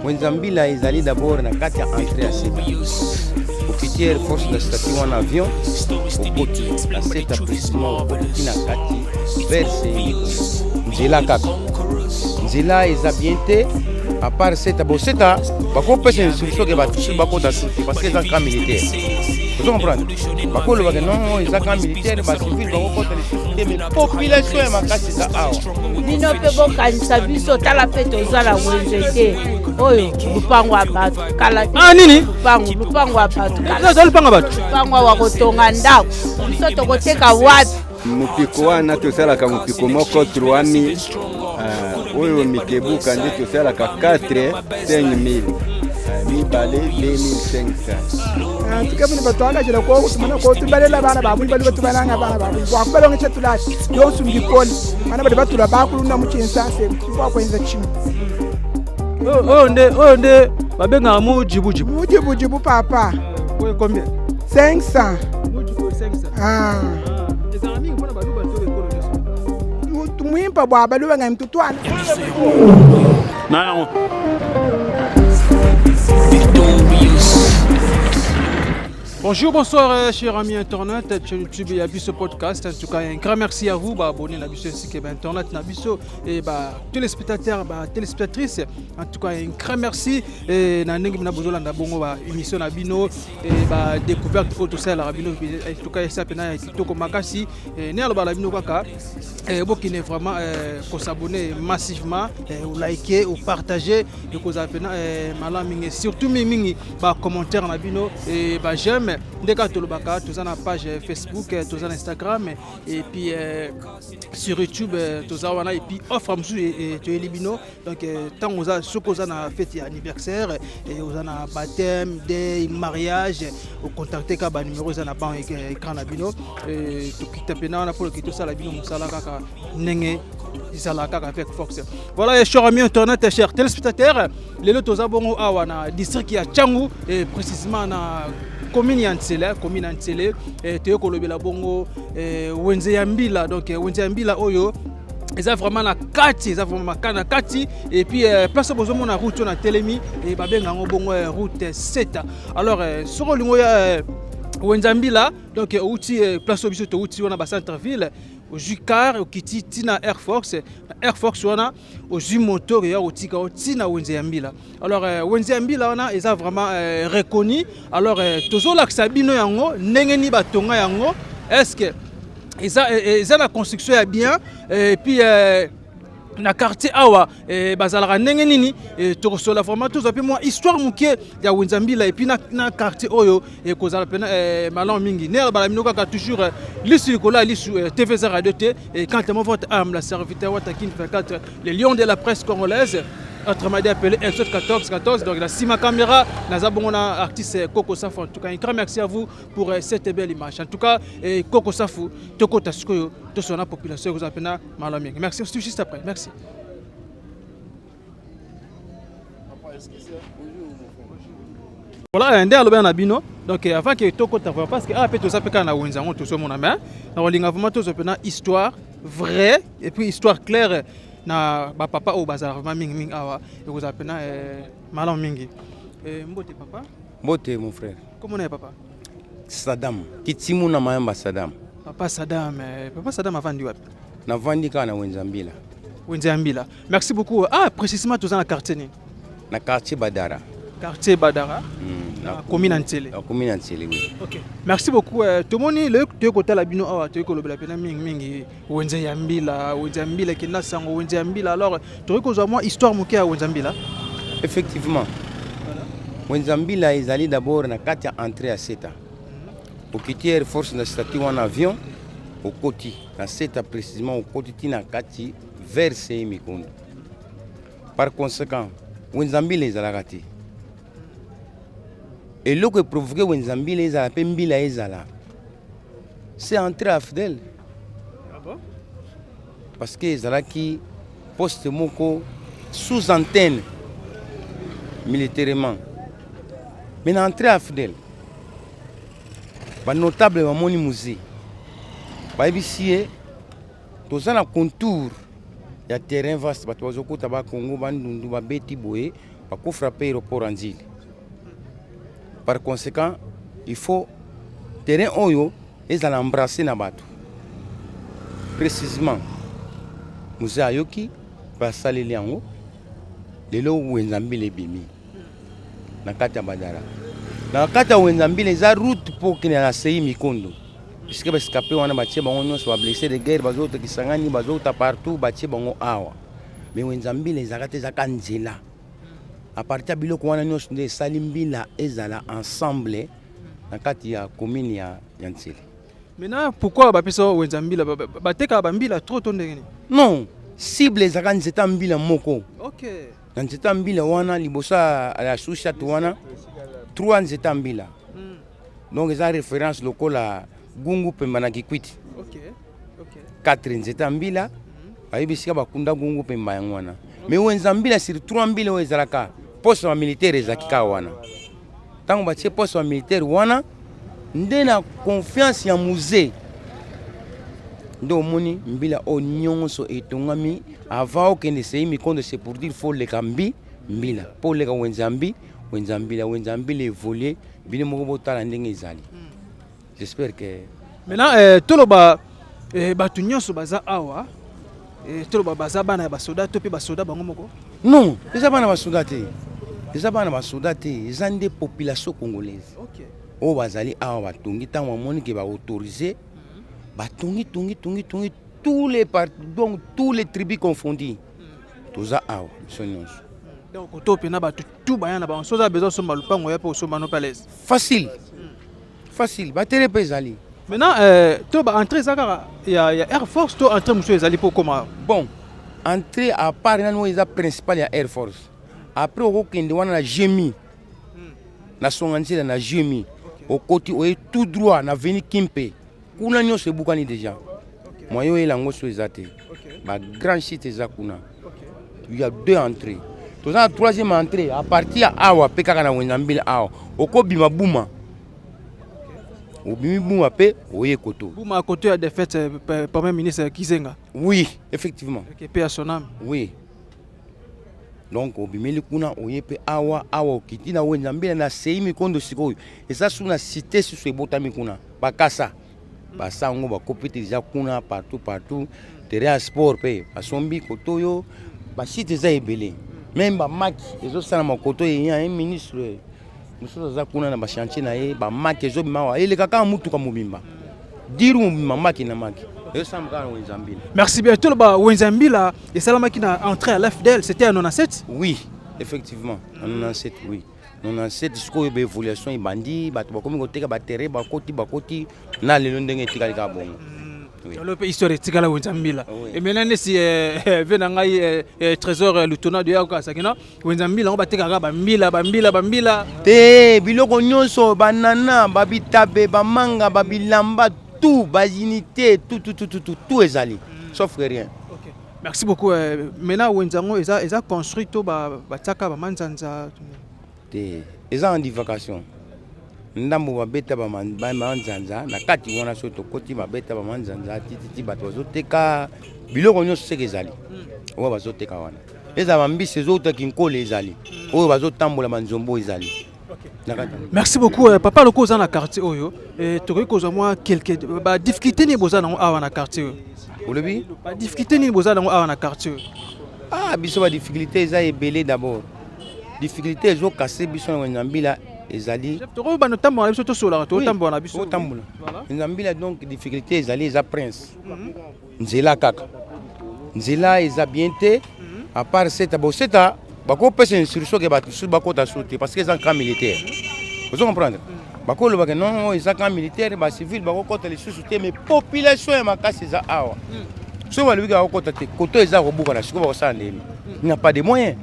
Wenza Mbila ezali d'abord na kati ya entrée ya Seta. Okiti Air Force na statut wana avion, okoti na Seta précisément okoti na kati vers nzela kaka. Nzela eza bien te à part Seta. Bon Seta bakopesa instruction ke bato soki bakota su te parce que eza camp militaire. Ozo comprendre? Bakoloba ke non eza camp militaire ba civil bakokota lisusu te mais population ya makasi eza awa. Bino mpe bokanisa biso tala mpe toza na wenze te oyo lupango ya bato kala te. Ah, nini? Lupango, lupango ya bato kala. Eza lupango ya bato. Lupango awa kotonga ndako biso tokoteka wapi? Mopiko wana tosalaka mopiko moko 3000 uh, oyo mikebuka nde tosalaka 4 5000 uh, mibale 2500 tukemuni batwakajila kokutumana kotubalela bana babuli bali batubalanga bana babuli bwakubalongesha tulasi yonsu mbikoli bana bali batula bakulunda muchinsanse bwakwenza chimwe oyo nde oyo nde babengaka mujibujibu mujibujibu papa oyo combien 500 mujibu 500 ah. Ezala mingi mpona baluba to ekolo nyonso Mwimpa bwa baluba ngai mtutwana na yango. Bonjour, bonsoir, chers amis internet, chaîne YouTube et Abisso Podcast. En tout cas, un grand merci à vous, bah, abonnés na biso ainsi que bah, internet na biso et bah, téléspectateurs, bah, téléspectatrices. En tout cas, un grand merci et na ndenge na bozolanda bongo ba émission na bino et ba découverte oyo tosalelaka bino. En tout cas, esa pena ya kitoko makasi. Et ne aloba na bino kaka bokende vraiment kosabonner massivement, oliker, opartager, ekozala pena malamu mingi, surtout mingi mingi ba commentaire na bino et ba j'aime. Nde kaka tolobaka, toza na page Facebook, toza na Instagram et puis sur YouTube toza wana. Et puis offre mosusu toyeli bino, donc ntango oza, soki oza na fête ya anniversaire, oza na baptême, deuil, mariage, ocontacte kaka banumero eza na ban écran na bino. Tokita mpena wana mpo tosala bino mosala kaka ndenge ezalaka kaka avec force. Voilà, chers amis internet, chers téléspectateurs, lelo toza bongo awa na district ya Tshangu et précisément na commune ya Nsele, commune ya Nsele. Toye kolobela bongo wenze ya Mbila. Donc wenze ya Mbila oyo eza vraiment na kati, eza vraiment na kati. Et puis place bozomona route oyo na telemi, babenga yango bongo route 7. Alors soki olingi oya wenze ya Mbila, donc outi place oyo biso touti wana ba centre ville, ozwi car, okiti ntina Air Force. Na Air Force wana ozwi moto oya kotika o ntina wenze ya Mbila. Alors wenze ya Mbila wana eza vraiment reconnu. Alors tozolakisa bino yango ndenge nini batonga yango, est ce que eza na construction ya bien, et puis na quartier awa bazalaka ndenge nini. Tokosola vraiment, tozwa mpe mwa histoire moke ya wenze ya Mbila et puis na quartier oyo ekozala mpena malamu mingi. Nde alobala bino kaka toujours lisu likolo ya lisu, TV eza radio te. Et quant à moi, votre âme, la serviteur Watakin 24, le lion de la presse congolaise, autrement dit appelé Exode 14 14. Donc la sima caméra naza bongo na artiste Coco Safu. En tout cas, un grand merci à vous pour cette belle image. En tout cas, Coco Safu, tokota sikoyo tosona population, ekozala mpena malamu mingi. Merci, juste après. Merci. Voilà, nde alobi na bino. Donc avant que tokota vraiment, parce que awa mpe toza mpe kaka na wenze yango tozomona, mais na kolinga vraiment tozwa mpena histoire vraie et puis histoire claire na bapapa oyo bazala vraiment mingimingi awa, ekozala mpena malamu mingi. Mbote papa. Mbote mon frère. Komona ya papa? Sadam Kitimuna Mayamba Sadam. Papa Sadam, papa Sadam avandi wapi? Navandi kaka na wenze Mbila. Wenze ya Mbila, merci beaucoup. Ah, précisément toza na quartier nini? Na quartier Badara. Quartier Badara, na commune ya Nsele. Na commune ya Nsele, oui. Ok, merci beaucoup. Tomoni lelo toyei kotala bino awa, toyei kolobela mpena mingimingi wenze ya Mbila. Wenze ya Mbila ekenda sango, wenze ya Mbila. Alors tokoki kozwa mwa histoire moke ya wenze ya Mbila? Effectivement, wenze ya Mbila ezali d'abord na kati ya entrée ya Seta. Okiti Air Force na statut wana avion, okoti na Seta précisément okoti ntina kati vers sei Mikondo. Par conséquent, wenze ya Mbila ezalaka te. Eloko eprovoke wenze ya Mbila ezala mpe mbila ezala, c'est entrée AFDL. Ah bon? Parce que ezalaki poste moko sous antenne militairement, mais na entrée AFDL, banotable bamoni musée, bayebisi ye toza na contour ya terrain vaste, bato bazokota bakongo bandundu babeti boye. Bakofrappe aéroport ya Ndjili. Par conséquent, il faut terrain oyo ezala embrassé na bato. Précisément, Mzee ayoki basaleli yango lelo wenza mbila ebimi na kati ya Badara. Na kati ya wenza mbila eza route mpo okende na sei Mikondo, puisque baescape wana batie bango nyonso, bablessé de guerre bazouta Kisangani, bazouta partout, batie bango awa. Mais wenza mbila ezalaka te, ezalaka nzela. À partir ya biloko wana nyonso nde esali mbila ezala ensemble na kati ya commune ya Nsele. Maintenant, pourquoi bapesa wenza mbila? Batekaka bambila trop to ndenge nini? Non, cible ezalaka nzete ya mbila moko. Ok. Na nzete ya mbila wana, liboso ya sushat wana, trois nzete ya mbila. Donc eza référence lokola Gungu Pemba na Kikwiti. Ok. Quatre nzete ya mbila, bayebi esika bakunda Gungu Pemba, yango wana. Mais wenza mbila, sur trois mbila oyo ezalaka, poste ya militaire ezalaki kaka wana. Ntango batie poste ya militaire wana, nde na confiance ya Mzee nde omoni mbila oyo nyonso etongami. Avant okende sei Mikondo, c'est pour dire faut leka mbila mpo oleka wenza wenza mbila. Wenza mbila évolue, bino moko botala ndenge ezali. J'espère que Maintenant, toloba bato nyonso baza awa, toloba baza bana ya basoda to mpe basoda bango moko? Non, eza bana basoda te, eza bana basoda te, eza nde population congolaise oyo bazali awa. Batongi ntango bamoni ke baautorise, batongi, tongi, tongi, tongi, tous les part, donc tous les tribus confondus, toza awa biso nyonso. Donc koto mpena bato tu baya na bango, so oza besoin osomba lupango, ya mpe osomba no mpe à l'aise. Facile, facile, batere mpe ezali. Maintenant, to baentrée eza kaka ya Air Force to entrée mosusu ezali mpo okóma awa? Bon, entrée à part nani oyo eza principal ya Air Force. Après okokende wana na GMI, na songa nzela na GMI, okoti, oye tout droit na avenue Kimpe. Kuna nyonso ebukani déjà, moyen oyela yango so eza te. Bagrand site eza kuna. Il y a deux entrées, toza na troisième entrée à partir ya awa mpe kaka na wenza mbila awa. Okobima Buma, obimi Buma mpe oye koto. Buma, koto ya défaite premier ministre Kizenga? Oui, effectivement. Ok, paix à son âme. Oui, donc obimeli kuna, oye mpe awa. Awa okiti na wenza mbila na sei Mikondo. Sikoyo eza su na cité susu ebotami kuna, bakasa basa yango bakopi te, eza kuna partout partout. Terrain ya sport mpe basombi koto oyo, basite eza ebele. Même bamaki ezosalama koto, eya un ministre mosusu aza kuna na bachantier na ye, bamaki ezobima awa, eleka kaka mutuka mobimba, diru mobimba, maki na maki ezosalama kaka na wenza mbila. Merci bien. Toloba wenza mbila esalamaki na entrée à l'AFDL, c'était en 97? Oui, effectivement, en 97, oui, 97. Sikoyo baévolution ebandi, bato bakomi koteka baterrain, bakoti bakoti na lelo ndenge etikali kaka bongo. Oui. Lelo mpe histoire etikala wenza mbila. Oui. E maintenant nesi ve na ngai Trésor Lutonado ya kokasaki na wenza mbila yango, batekaka bambila, bambila, bambila. Te, biloko nyonso, banana, babitabe, bamanga, babilamba, tout, baunité, tout, tout, tout, tout, tout, tout ezali, sauf que rien. Ok. Merci beaucoup. Maintenant wenza yango eza construit to batiaka bamanzanza? Te, eza en divagation. Ndambo babeta bamanzanza na kati wana. Soki tokoti, babeta bamanzanza tititi, bato bazoteka biloko nyonso seke ezali oyo bazoteka wana. Eza bambisi ezoutaki nkole, ezali oyo bazotambola, banzombo ezali na kati. Merci beaucoup. Papa loko oza na quartier oyo, tokoki kozwa mwa quelque badifficulté nini boza nango awa na quartier oyo? Olobi? Badifficulté nini boza nango awa na quartier oyo? Ah, biso badifficulté eza ebele. D'abord, difficulté ezokase biso na wenza mbila ezali Tokoki banda otambola na biso, tosolaka, totambola na biso. Otambola. Voilà. Wenza mbila, donc difficulté ezali, eza prince nzela kaka, nzela eza bien te. À part seta boseta, bakopesa instruction ke bato mosusu bakota su te parce que eza camp militaire. Ozo comprendre, bakolobaka non, oyo eza camp militaire, bacivile bakokota lisusu te. Mais population ya makasi eza awa. Soki balobi kaka kokota te, koto eza kobukana. Sikoyo bakosala ndeni? Il n'y a pas de moyen.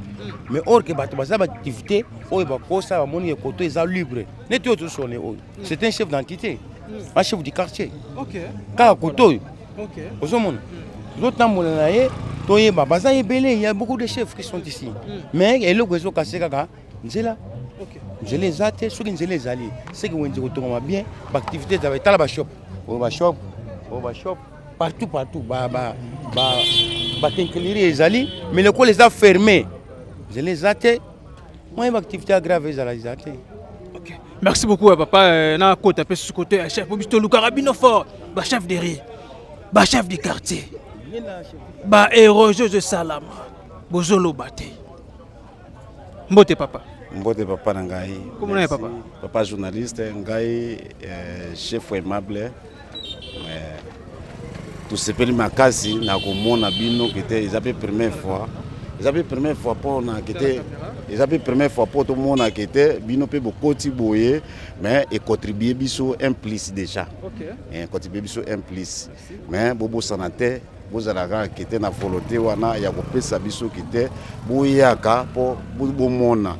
Mais or ke bato baza baactivité oyo bakosala, bamoni ke koto eza libre. Neti oyo tozosone oyo, c'est un chef d'entité, un chef du quartier. Kaka koto oyo ozomona tozotambola na ye, toyeba baza ebele. Il y a beaucoup de chefs qui sont ici, mais eloko ezokase kaka nzela. Nzela eza te. Soki nzela ezali, seke wenze kotongama bien, baactivité ezala. Etala bashop oyo, bashop oyo, bashop partout partout, baquincaillerie ezali, mais lokola eza fermé, nzela eza te. Moyen ba activité ya grave ezala eza te. Ok. Merci beaucoup euh, papa euh, na kota pe sous côté ya chef biso tolukaka bino fort ba chef de rue ba chef du quartier ba érosion ezosalama bozoloba te. Mbote papa. Mbote papa na ngai. Comment na papa? Papa journaliste ngai euh, chef aimable euh, tosepeli makasi na komona bino kete eza mpe première fois eza mpe première fois mpo na kete eza mpe première fois mpo tomona kete bino mpe bokoti boye mais econtribue biso un plus déjà okay. Econtribue biso un plus mais bobosana te Bozala kaka kete na volonte wana ya kopesa biso kite boyaka mpo bomona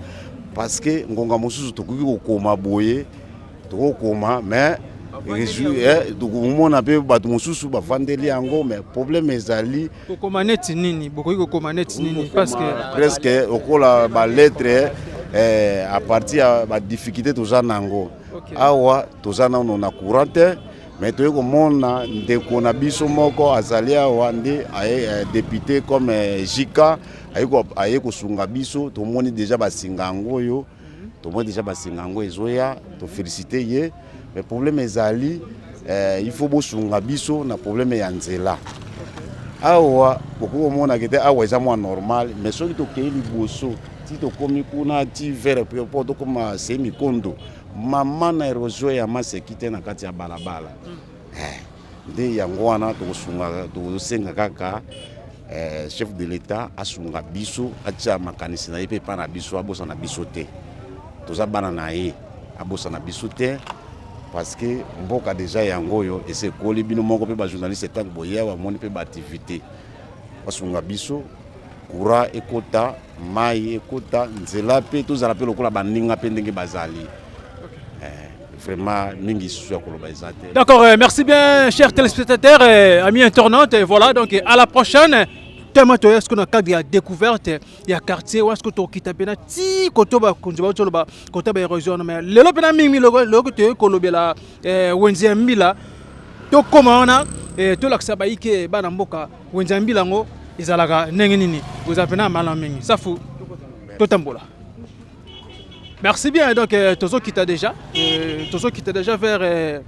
parce que ngonga mosusu tokoki kokoma boye tokokoma mais eh, tokomona mpe bato mosusu bavandeli yango mais problème ezali kokoma neti nini bokoki kokoma neti nini parce que presque okola balettre eh, à partir ya badifficulté toza nango okay. Awa toza nano na courant te Mais toye komona ndeko na biso moko azali awa nde aye eh, député comme eh, JK aye kosunga biso. Tomoni deja basinga yango oyo, tomoni deja basinga yango ezoya, tofélicité ye. Mais problème ezali eh, il faut bosunga biso na problème ya nzela awa. Bokoki komona kete awa eza mwa normal, mais soki tokei liboso ti tokomi kuna ti vers mpo tokoma se mikondo mama na erosion ya maseki te na kati ya balabala mm. Eh, nde yango wana tokosunga tokosenga kaka eh, chef de l'etat asunga biso atia makanisi na ye mpe epai na biso abosana biso te toza bana na ye abosana biso te parce que mboka deja yango oyo esi ekoli bino moko mpe bajournaliste ntango boya bamoni mpe baactivité basunga biso courant ekota mai ekota nzela mpe tozala mpe lokola baninga mpe ndenge bazali eh, vraiment mingi lisusu ya koloba eza te. D'accord, euh, merci bien chers téléspectateurs et amis internautes et voilà donc à la prochaine tellement toya ce qu'on a cadre ya découverte ya quartier wa ce que tokita pena ti koto ba konzi ba toloba kota ba érosion mais lelo pena mingi loko loko toye kolobela eh, wenze ya mbila tokoma wana eh, tolakisa bayike bana mboka wenze ya mbila yango ezalaka ndenge nini ozala mpena malamu mingi safu totambola. Merci bien. Donc euh, tozokita déjà euh, tozokita déjà vers euh,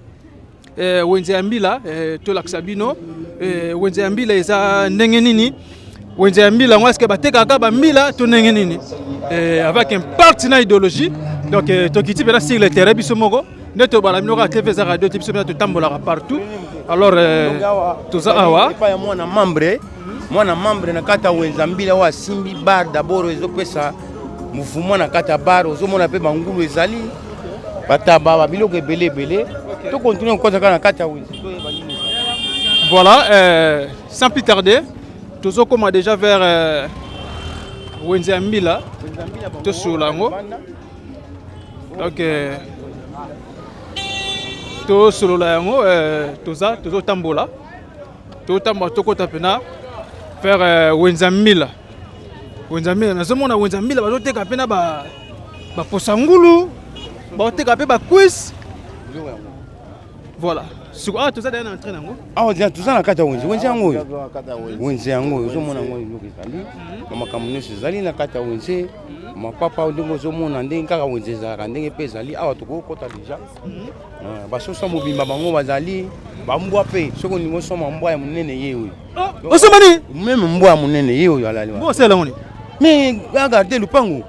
euh, wenze ya mbila euh, tolakisa bino euh, wenze ya mbila eza ndenge nini wenze ya mbila yango eske batekaka bambila to ndenge nini euh, avec un parti na idéologie. Donc euh, tokiti mpena sur le terrain biso moko nde tobala bino kaka tv eza radio te biso mpena totambolaka partout. Alors euh, toza awa epai ya mwana membre mwana membre na kati ya wenza mbila oyo asimbi bar d'abord ezopesa mouvement na kati ya bar ozomona mpe bangulu ezali bataba babiloko ebele ebele tokontinue kokota kaka na kati ya wenze toyeba nini. Voilà, euh, sans plus tarder, tozokoma déjà vers euh, wenze ya mbila tosolola yango. Donc euh, tosolola yango euh, toza tozotambola totambola tokota mpena vers euh, wenze ya mbila. Wenze ya mbila nazomona wenze ya mbila bazoteka mpe na baposa ngulu bazoteka mpe bakwisi. Voilà siko awa toza deja na entrée nango. Awa deja toza na kati ya wenze wenze yango oyo wenze yango oyo ozomona yango eloko ezali bamakambo nyonso ezali na kati ya wenze mapapa ndenge ozomona ndenge kaka wenze ezalaka ndenge mpe ezali awa tokokota deja basoso mobimba bango bazali bambwa mpe soki olingi osomba mbwa ya monene ye oyo osomba nini meme mbwa ya monene ye oyo alali wana osala yango nini mais agarde lupango.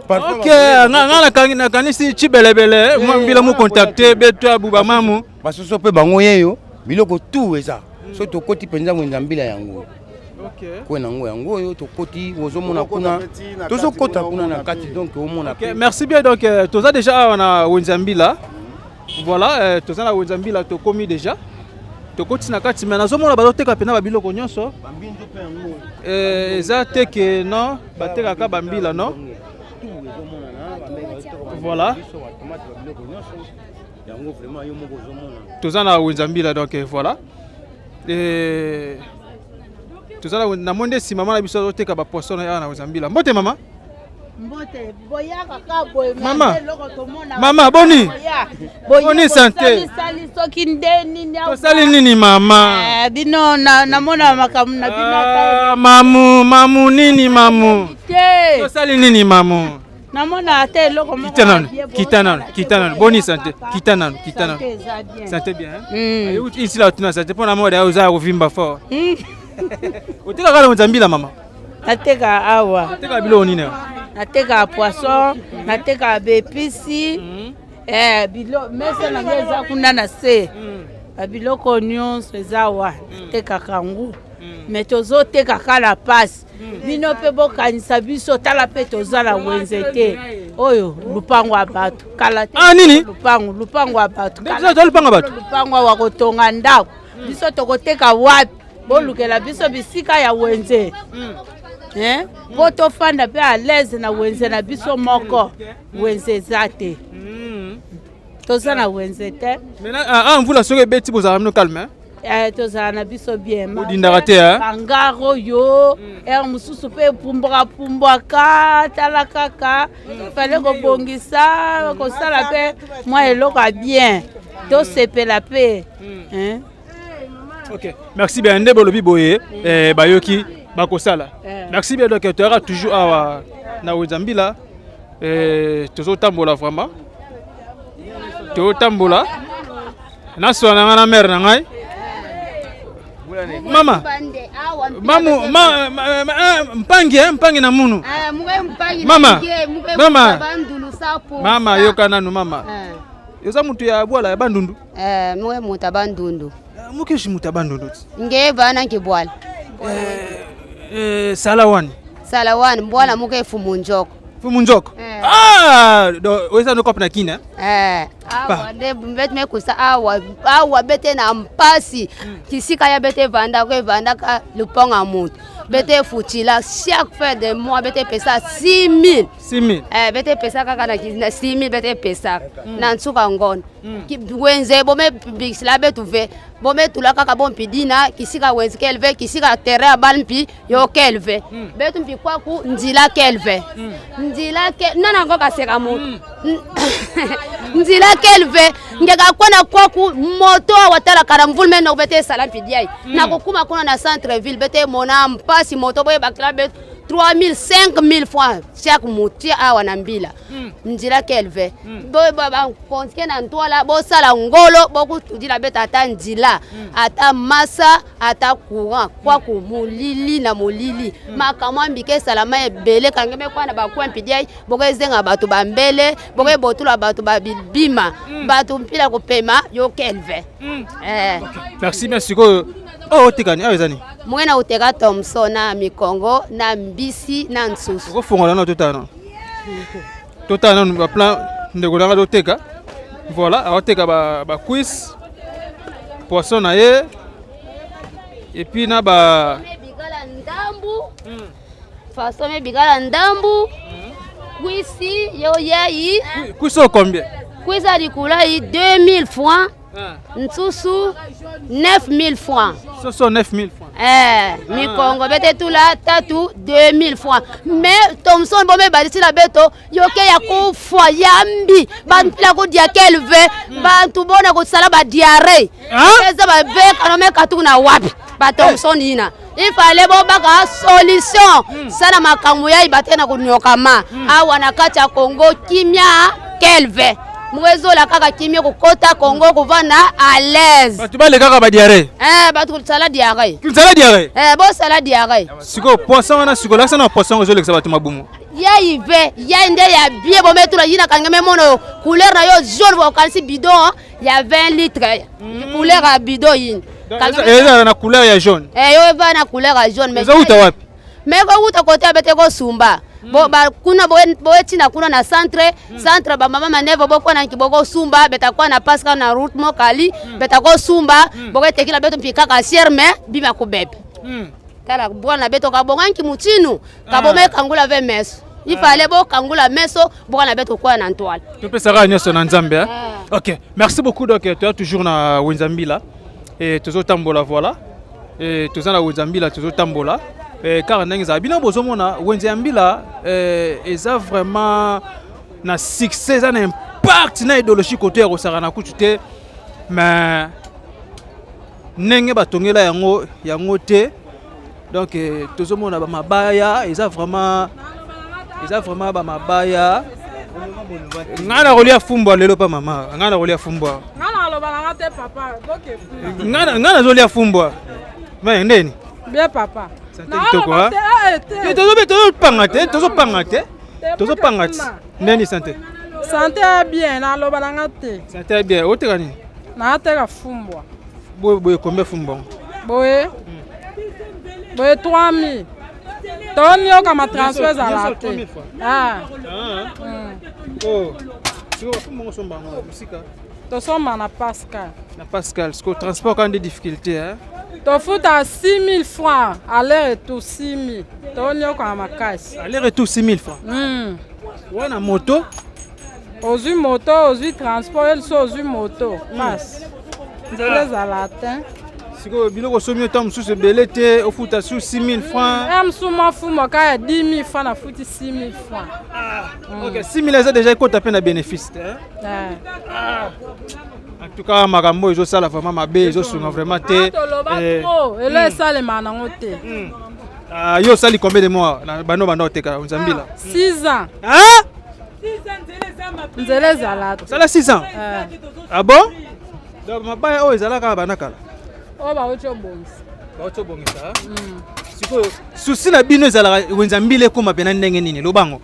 Ok, nga nakanisi chibelebele mwa mbila mu contacte beto ya buba mamu basoso mpe bango yeyo biloko tout eza soki tokoti mpenza wenza mbila yango kwe nango yango oyo tokoti ozomona kuna tozokota kuna na kati donc omona. Ok, merci bien. Donc euh, toza déjà awa na wenza mbila. Voilà, euh, toza na wenza mbila tokomi déjà tokoti na kati mais nazomona bazoteka mpena babiloko nyonso euh, eza te ke non batekaka bambila non. Voilà, toza na wenza mbila donc euh, voilà et toza na namoni nde nsima mama na biso azoteka bapoisson awa na wenza mbila. Mbote mama. Mbote boyaka ka boye. Mama. Eloko tomona. Mama, boni? Boya. Boni santé? Sali soki nde nini awa. Tosali nini mama? Eh, bino na namona makambo na bino ata Ah, mamu mamu nini mamu te. Tosali nini mamu? Namona ata eloko moko. Kita nanu, kita nanu, kita nanu. Boni santé, kita nanu, kita nanu. Santé bien. Hein? Mm. Ici là tuna santé pona mode oza kovimba fort. Mm. Oteka kala nzambila mama. Nateka awa. Nateka biloko nini awa? Nateka poisson, nateka bepisi. Mm. Eh, bilo mesa na ngai eza kuna na se. Mm. Biloko nyonso eza awa. Natekaka yango. Mais tozoteka kala pasi. Bino mpe bokanisa biso, tala mpe toza na wenze te. Oyo lupango ya bato kala te. Ah, nini? Lupango, lupango ya bato. Lupango ya bato. Lupango wa kotonga ndako. Biso tokoteka wapi? Bolukela biso bisika ya wenze. Eh? Po tofanda mpe à l'aise na wenze na biso moko. Wenze eza te. Toza na wenze te. Maintenant, ah, mvula soki ebeti bozala bino calme, hein? Eh, tozala na biso bien. Odindaka te, hein? Bangare oyo, heure mosusu mpe epumbwaka pumbwaka, tala kaka, fale kobongisa, kosala mpe mwa eloko ya bien, tosepela mpe. Hein? Ok, merci bien. Nde bolobi boye, eh, bayoki bakosala. Merci bien. Donc toyaka toujours awa na Wenzambila, eh, tozotambola vraiment. Tozotambola. Naswa na ngai na mère na ngai. Mama, mamu, ma, ma, ma, mpangi, eh, mpangi na munu. Mama, mama, mama, yoka nanu mama. Yoza mutu ya bwala ya Bandundu. Eh, muke mutu ya Bandundu. Mukeshi mutu ya Bandundu. Nge bana nki bwala. Eh, sala wani. Sala wani, mbwala muke fumu njoko. Fumu njoko. Ah, do weza no kope na kina. Eh, awa nde mbete me kusa awa, awa bete na mpasi. Kisika ya bete vanda ko vanda ka luponga mutu. Bete futila chaque fin de mois bete pesa 6000. 6000. Eh, bete pesa kaka na 6000 bete pesa. Na nsuka ngono. Wenze bome bikisila betu ve. Bome tula kaka bon pidina kisika wenze kelve kisika terrain ya bal mpi yo kelve. Betu mpi kwaku nzila kelve. Nzila ke nana ngoka seka mu. Nzila kelve ngeka kona kwaku moto watala kara mvulme no bete sala mpi diai. Na kokuma kuna na centre ville bete mona mpasi moto boye bakla betu 3000 5000 francs chaque mutu awa na mbila. Nzila kelve. Boye ba ba konske na ntwala bosala ngolo bokutudila beta ata nzila ata masa ata courant kwaku molili na molili makamwa mbike salama ebele kangeme kwa na bakwa mpidiai bokezenga bato bambele bokebotula bato babibima bato mpila kopema yo kelve. Eh. Merci bien sikoyo. Oh, otekani awa ezani Mwena uteka Thomson na mikongo na mbisi na nsusu. Okofongola na totala nano. Totala nano ba plan ndeko nanga toteka. Voilà, aoteka ba ba cuisse poisson na ye et puis na ba bikala ndambu. Façon me bikala ndambu. Kwisi yo yayi. Kwisi o combien? Kwisi alikula yi 2000 francs. Nsusu 9000 francs. Soso 9000 francs. Eh, mikongo bete tula tatu 2000 francs. Mais Thomson bome balisi la beto yoke ya kufa yambi bantu la kudia kelve bantu bona kusala ba diarrhée. Eza ba beka no meka tu na wapi ba Thomson ina. Il fallait bobaka solution sana makambo ya ibate na kunyokama awa na kati ya Congo kimia kelve. Mwezola kaka kimia kokota Congo kovanda à l'aise. Bato balekaka ba diarrhée. Eh, bato kosala diarrhée. Kosala diarrhée. Eh, bosala diarrhée. Sikoyo poisson wana sikoyo lakisa na poisson ezolekisa bato mabumu. Yai ve, yai nde ya bien bometula yina kangeme mono couleur na yo jaune bokanisi bidon ya 20 litres. Couleur ya bidon yini. Ezala na couleur ya jaune. Eh, yo eva na couleur ya jaune mais ezouta wapi? Mais ko wuta kote abete ko sumba. Bo ba kuna bo bo tina kuna na centre, centre ba mama manevo bo kona kiboko sumba beta kwa na pasca na route mokali beta ko sumba bo ke tekila beto mpika ka sierme bima ko bebe. Tala bwana beto ka bonga nki mutinu ka bo me kangula ve meso. Il fallait bo kangula meso bwana beto kwa na ntwala. Topesaka nyonso na Nzambe, hein? OK, merci beaucoup. Donc tu as toujours na Wenzambila et tozotambola voilà. Et toza na Wenzambila tozotambola. Et car ndenge ezala bino bozomona Wenzambila eza vraiment na succès, eza na impact na idéologie côté ya kosaka na kutu te, mais ndenge batongela yango yango te. Donc tozomona ba mabaya eza vraiment Eza vraiment ba mabaya. Nga na kolia fumbwa lelo pa mama. Nga na kolia fumbwa. Nga na loba na te papa. Donc nga nga nazolia fumbwa. Mais ndeni? Bien papa. Sante kitoko ha? Tozo tozo panga te, tozo panga te. Tozo panga te. Ndeni sante? Sante bien, na loba na nga te. Sante bien. Oteka nini? Na teka fumbwa. Boye boye combien fumbwa? Boye. Boye 3000. Tonyoka transfert ezala te. Ah. Oh. Sikoyo fumbwa osomba yango mosika? Tosomba na Pascal. Na Pascal, sikoyo transport kaka nde difficulté hein? Tofuta 6000 francs aller retour 6000. Tonyoka makasi. Aller retour 6000 francs. Wana moto? Ozwi moto, ozwi transport, ye liso ozwi moto. Pasi. Nzela ezala te. Sikoyo biloko osomi yo ntango mosusu ebele te, ofuta su 6000 francs. Ya mosusu mwa fumo kaka ya 10000 francs nafuti 6000 francs. Ok, 6000 eza déjà ekota mpe na bénéfice te. En tout cas makambo oyo ezosala vraiment mabe, ezosunga vraiment te. Toloba trop, elo esalemaka nango te. Yo osali combien de mois na bano banda oteka nzambila? 6 ans. Hein? Nzela ezala te. Osala 6 ans? Ah bon? Donc mabaya oyo ezalaka banda kala? Oyo bauti obongisa. Bauti obongisa? Sikoyo souci na bino ezalaka wenza mbila ekóma pena ndenge nini lobango?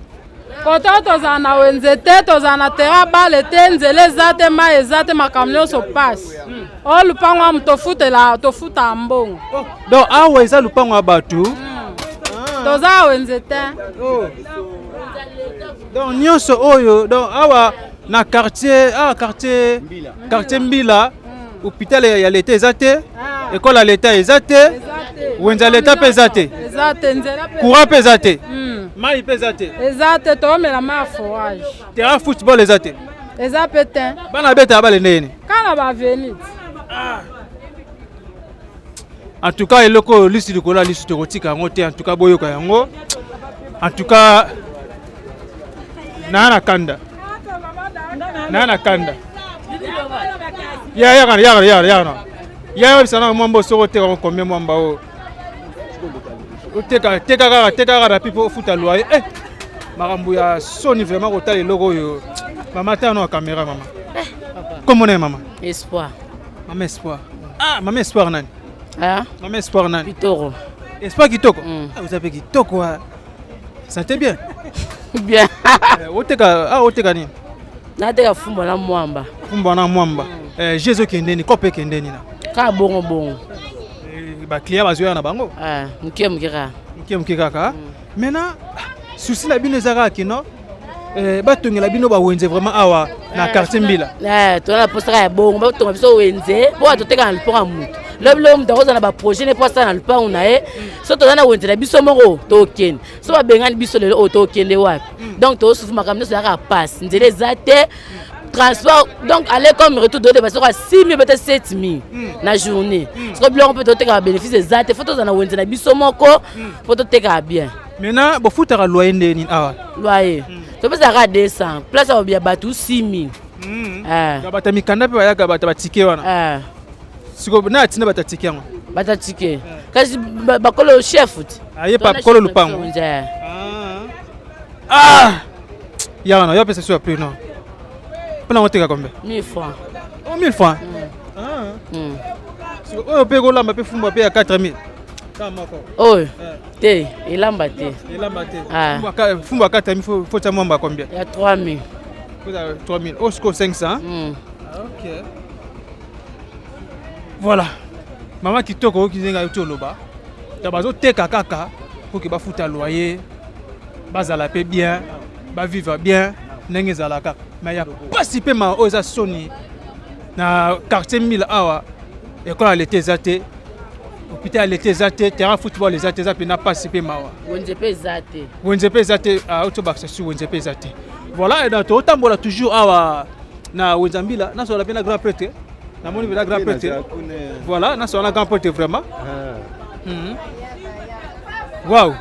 Koto tozala na wenze te, tozala na terrain bale te, nzela eza te, mai eza te, makambo nyonso pasi. Oyo lupango ya moto tofutela, tofuta mbongo. Donc awa eza lupango ya bato. Toza wenze te. Donc nyonso oyo, donc awa na quartier, awa quartier quartier Mbila, hôpital ya leta eza te, école ya leta eza te, wenze ya leta mpe eza te. Eza te, nzela mpe. Courant mpe eza te. Mai mpe eza te. Eza te, toomela mai ya forage. Terrain football eza te. Eza mpe te. Bana betaka bale ndenge nini? Kaka na baavenir. En tout cas eloko oyo lisu likolo ya lisu tokotika yango te. En tout cas boyoka yango. En tout cas naa na kanda, naa na kanda. Ya yaka yaka yaka yaka ya yebisa na mwamba soko oteka ngo combien mwamba oyo oteka teka kaka teka kaka na pipo ofuta loyer. Makambo ya soni vraiment kotala eloko oyo. Mama tala na caméra mama. Kombo na ye mama? Espoir. Mama Espoir. Ah, mama Espoir nani? Ah? Mama Espoir nani? Kitoko. Espoir kitoko? Ah, vous avez kitoko. Santé bien? Bien. Oteka, ah oteka nini? Nateka fumbwa na mwamba. Fumbwa na mwamba. Jesu kendeni, kope kendeni na. Ka bongo bongo. Ba client bazoya na bango? Ah, mukie mukie kaka. Mukie mukie kaka. Maintenant, souci na bino ezaka kino batongela bino bawenze vraiment awa na quartier Mbila. Tona posa ya bongo batonga biso wenze po toteka na lupango ya mutu. Lobi lobi mutu akozala na baprojet ne po asala na lupango na ye. So toza na wenze na biso moko tokende. So babengani biso lelo oyo tokende wapi? Donc tozosufu makambo nyonso ezalaka pasi. Nzela eza te. Transport donc aller comme retour de parce que 6 000 peut-être 7 000 na journée. Parce que biloko mpe toteka ba bénéfice eza te. Faut tozala na wenze na biso moko po toteka bien. Maintenant bofutaka loyer nde nini awa? Loyer topesaka 200 place ya bato 6 000. Bato ya mikanda mpe bayaka, bato batike wana. Sikoyo na atinda bato atike yango? Bato atike kasi bakolo chef ti. Aye pa kolo lupango. Ah! Yaka na yo apesa so ya prix non. Mpona oteka combien? 1000 francs. Oh 1000 francs. Oyo mpe kolamba mpe fumbwa mpe ya 4000. Oyo te elamba te. Elamba te. Fumbwa 4000 faut tia mwamba combien? Ya 3000. 3000. Oh siko 500. OK. Voilà. Mama kitoko oki nzenga yo toloba. Ta bazoteka kaka pour que bafuta loyer, bazala pe bien, ba vivre bien ndenge ezala kaka. Mais ya pasi pe ma oyo eza soni na quartier Mbila awa école ya leta eza te, hôpital ya leta eza te, terrain football eza te, eza pe na pasi pe mawa. Wenze pe eza te. Wenze pe eza te, auto bakisa su wenze pe eza te. Voilà, et donc totambola toujours awa na wenza Mbila, na sola pe na grand prêtre. Na moni pe na grand prêtre. Voilà, na sola na grand prêtre vraiment. Wow.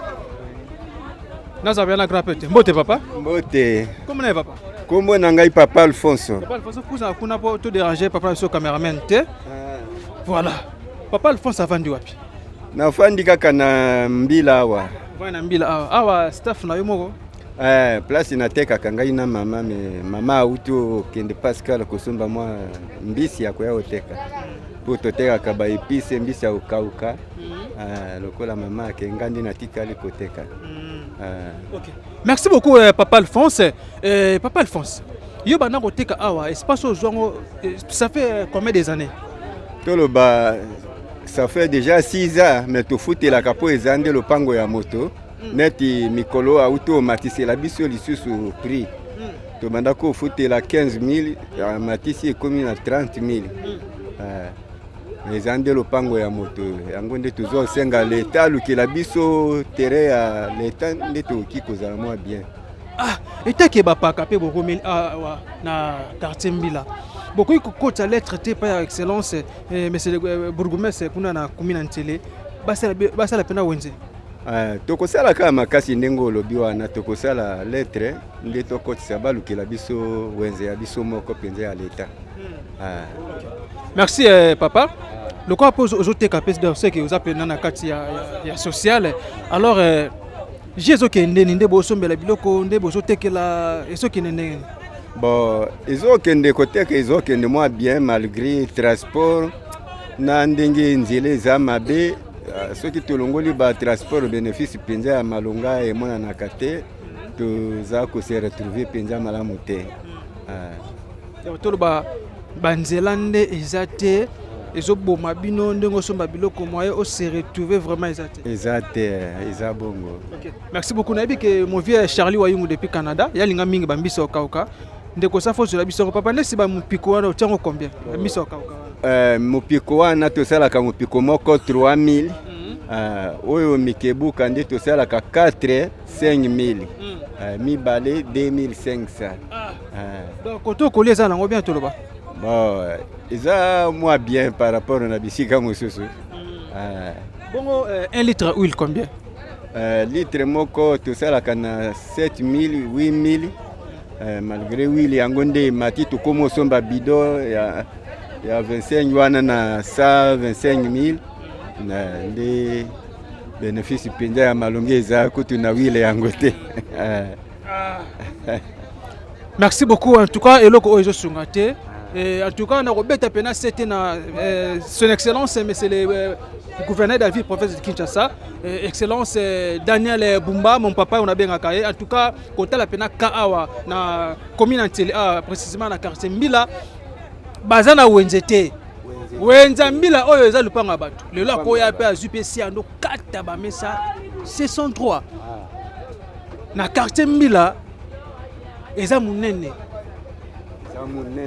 Naza bien na grand prêtre. Mbote papa. Mbote. Comment est papa? Kombo na ngai papa Alfonso. Papa Alfonso kuza kuna po to déranger papa sur cameraman te. Voilà. Papa Alfonso avandi wapi? Nafandi kaka na Mbila awa. Vandi na Mbila awa. Awa staff na yo moko? Eh, place natekaka ngai na mama me mama auti okende Pascal kosomba mwa mbisi ya koya koteka mpo totekaka baepice mbisi ya kokauka. Eh, lokola mama ake ngai nde natikali koteka. Eh. Okay. Merci beaucoup papa Alphonse. Papa Alphonse, yo banda koteka awa espace oyo ozwango ça fait combien des années? Toloba ça fait déjà 6 ans, mais tofutelaka mpo eza nde lopango ya moto. Neti mikolo auti omatisela biso lisusu prix, tobanda kofutela 15 000, amatisi ekomi na 30 000. Eza nde lopango ya moto, yango nde tozosenga leta alukela biso terrain ya leta nde tokoki kozala mwa bien. Ah, etake bapaka mpe bokomeli awa na quartier Mbila, bokoki kokota lettre te epai ya excellence monsieur le bourgmestre kuna na commune ya Nsele, basala mpena wenze? Tokosala kaka makasi ndenge olobi wana, tokosala lettre nde tokotisa balukela biso wenze ya biso moko mpenza ya leta. Merci papa. Lokola mpo ozoteka mpe seke oza mpena na kati ya sociale, alors ji ezokende nini? Nde bosombela biloko, nde bozotekela, ezokende ndenge nini? Bon, ezokende koteka, ezokende mwa bien malgré transport na ndenge nzela eza mabe. Soki tolongoli batransport, bénéfice mpenza ya malonga emonanaka te, toza kose retrouver mpenza malamu te. Toloba banzela nde eza te, ezoboma bino ndenge osomba biloko, moyen ose retrouver vraiment eza te. Eza te, eza bongo. Okay. Merci beaucoup. Nayebi ke mon vieux Charlie Wayungu depuis Canada yalinga mingi bambisa okauka. Ndeko Safa, ozwela biso papa ndesi bamopiko wana, otiango combien, bambisa okauka wana? Mopiko wana tosalaka mopiko moko 3000. Oyo mikebuka nde tosalaka 4 5000, mibale 2500. Donc kote okolia eza nango bien, toloba? Bon, eza mwa bien par rapport na bisika mosusu. Bongo 1 litre huile combien? Litre moko tosalaka na 7000, 8000, malgré huile yango nde emati, tokómi osomba bidon ya 25 wana na 125000 na nde bénéfice mpenza ya malongi eza kutu na huile yango te. Merci beaucoup. En tout cas eloko oyo ezosunga te. En tout cas nakobeta mpena sete na son excellence monsieur le gouverneur de la ville province de Kinshasa, excellence Daniel Bumba, mon papa oyo nabengaka ye. En tout cas kotala mpena ka awa na commune ya Nsele awa, précisément na quartier Mbila, baza na wenze te. Wenze Mbila oyo eza lupango ya bato. Lelo akoya mpe azwi mpe si ando kata bamesa, c'est son droit. Na quartier Mbila eza monene,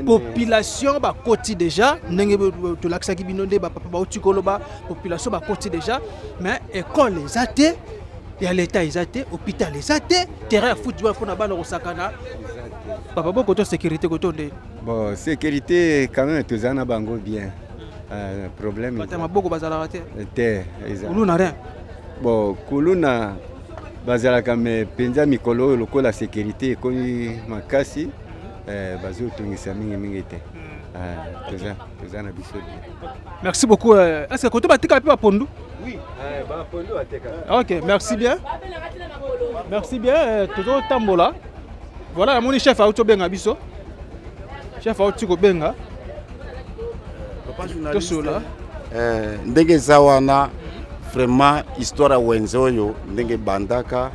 population bakoti déjà ndenge tolakisaki bino nde bapapa bauti koloba, population bakoti déjà, mais école eza te ya leta, eza te, hôpital eza te, terrain ya football mpona bana kosakana. Papa, bokoto sécurité koto nde? Bon, sécurité quand même toza na bango bien. Problème bato ya maboko bazalaka te? Te, eza. Kuluna rien? Bon, kuluna bazalaka, me mpenza mikolo oyo lokola sécurité ekomi makasi, bazotungisa mingimingi te. Toza na biso bien. Merci beaucoup. Est ce que koto batikala mpe bapondu? Oui, bapondu batekaka. Ok, merci bien, merci bien. Tozotambola, voilà, namoni chef auti obenga biso, chef auti kobenga. Tosola. Ndenge eza wana, vraiment histoire ya wenze oyo ndenge ebandaka,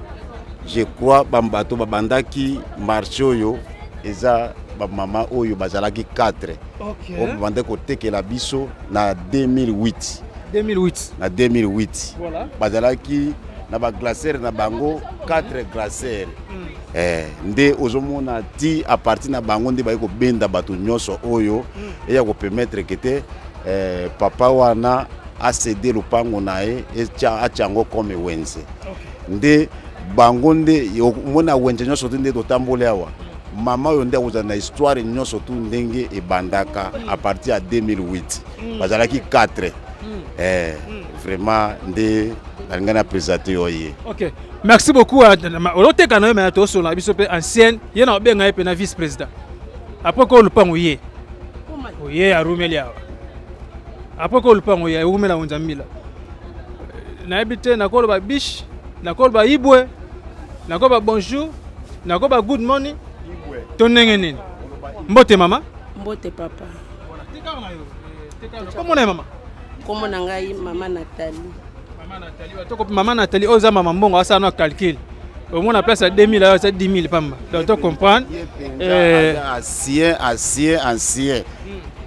je crois bato babandaki marché oyo eza bamama oyo bazalaki 4 oyo babandaki kotekela biso na 2008. 2008? Na 2008. Voilà. Bazalaki na baglacière na bango, 4 glacière. Nde ozomona ti à partir na bango nde baye kobenda bato nyonso oyo eya kopermettre ke te papa wana acéder lopango na ye, atia yango comme wenze. Nde bango nde omona wenze nyonso te nde totamboli awa. Mama oyo nde akozala na histoire nyonso tu ndenge ebandaka à partir ya 2008, bazalaki 4. Vraiment nde nalingai na présente yo ye. Ok, merci beaucoup. Oloteka na yo me tosola biso mpe ancienne ye na obenga ye mpe na vice président après ko lupango ye oye arumeli awa, après ko lupango ye arumela wenza Mbila. Nayebi te nakoloba biche, nakoloba ibwe, nakoloba bonjour. Nakoba good morning to ndenge nini? Mbote mama. Mbote papa. Kombo na ye mama? Kombo na ngai mama Nathalie. Mama Nathalie, toko mama Nathalie oza mama mbongo asala na calcul. Omona place ya 2000 ayo eza 10000 pamba. Donc to comprendre. Eh, ancien ancien ancien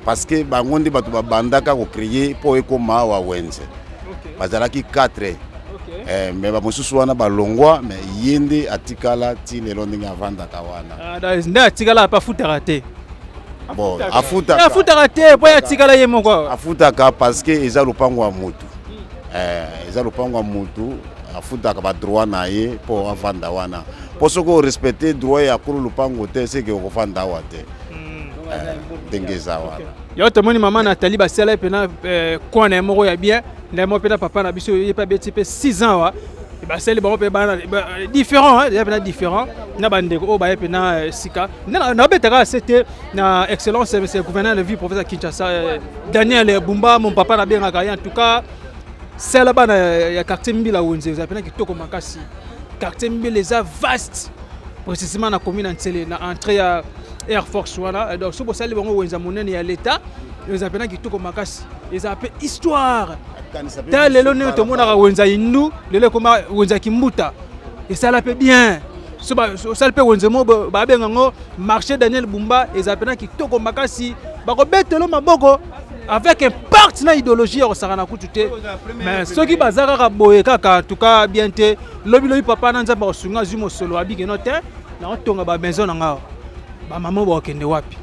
parce que bango nde bato babandaka kocreye mpo ekoma awa wenze bazalaki 4 eh, me bamosusu wana balongwa me ye nde atikala ti lelo ndenge avandaka wana ah, nde atikala apa afutaka te bon afutaka afutaka te mpo ye atikala ye moko afutaka parce que eza lopango ya motu eh, eza lopango ya motu afutaka badroit na ye mpo avanda wana mpo soki orespecte droit ya kolo lopango te seke okofanda awa te eh, ndenge eza wana yo tomoni mama nathalie basala ye mpena eh, coin na ye moko ya bien ndenge moko mpena papa na biso ye mpe abeti mpe 6 ans wa basali bango mpe bana différent eza mpena différent na bandeko oyo baye mpena eh, sika nabetaka se te na excellence monsieur gouverneur de ville professeur kinshasa daniel bumba mon papa nabengaka ye en tout cas sala bana ya quartier mbila wenze eza mpena kitoko makasi quartier mbila eza vaste précisément na commune ya nsele na entrée ya air force wana donc soki bosali bango wenze ya monene ya l'état eza mpena kitoko makasi eza mpe histoire ta lelo ndenge tomonaka wenze ya indu lelo ekoma wenze ya kimbuta esala mpe bien so osali mpe wenze moko babenga yango marché daniel bumba eza mpena kitoko makasi bakobetelo maboko avec impact na idéologie ya kosakana kutu te mais soki baza kaka boye kaka en tout cas bien te lobi lobi papa na nzambe akosunga azwi mosolo abikeno te naotonga bamaison na nga bamama bakokende wapi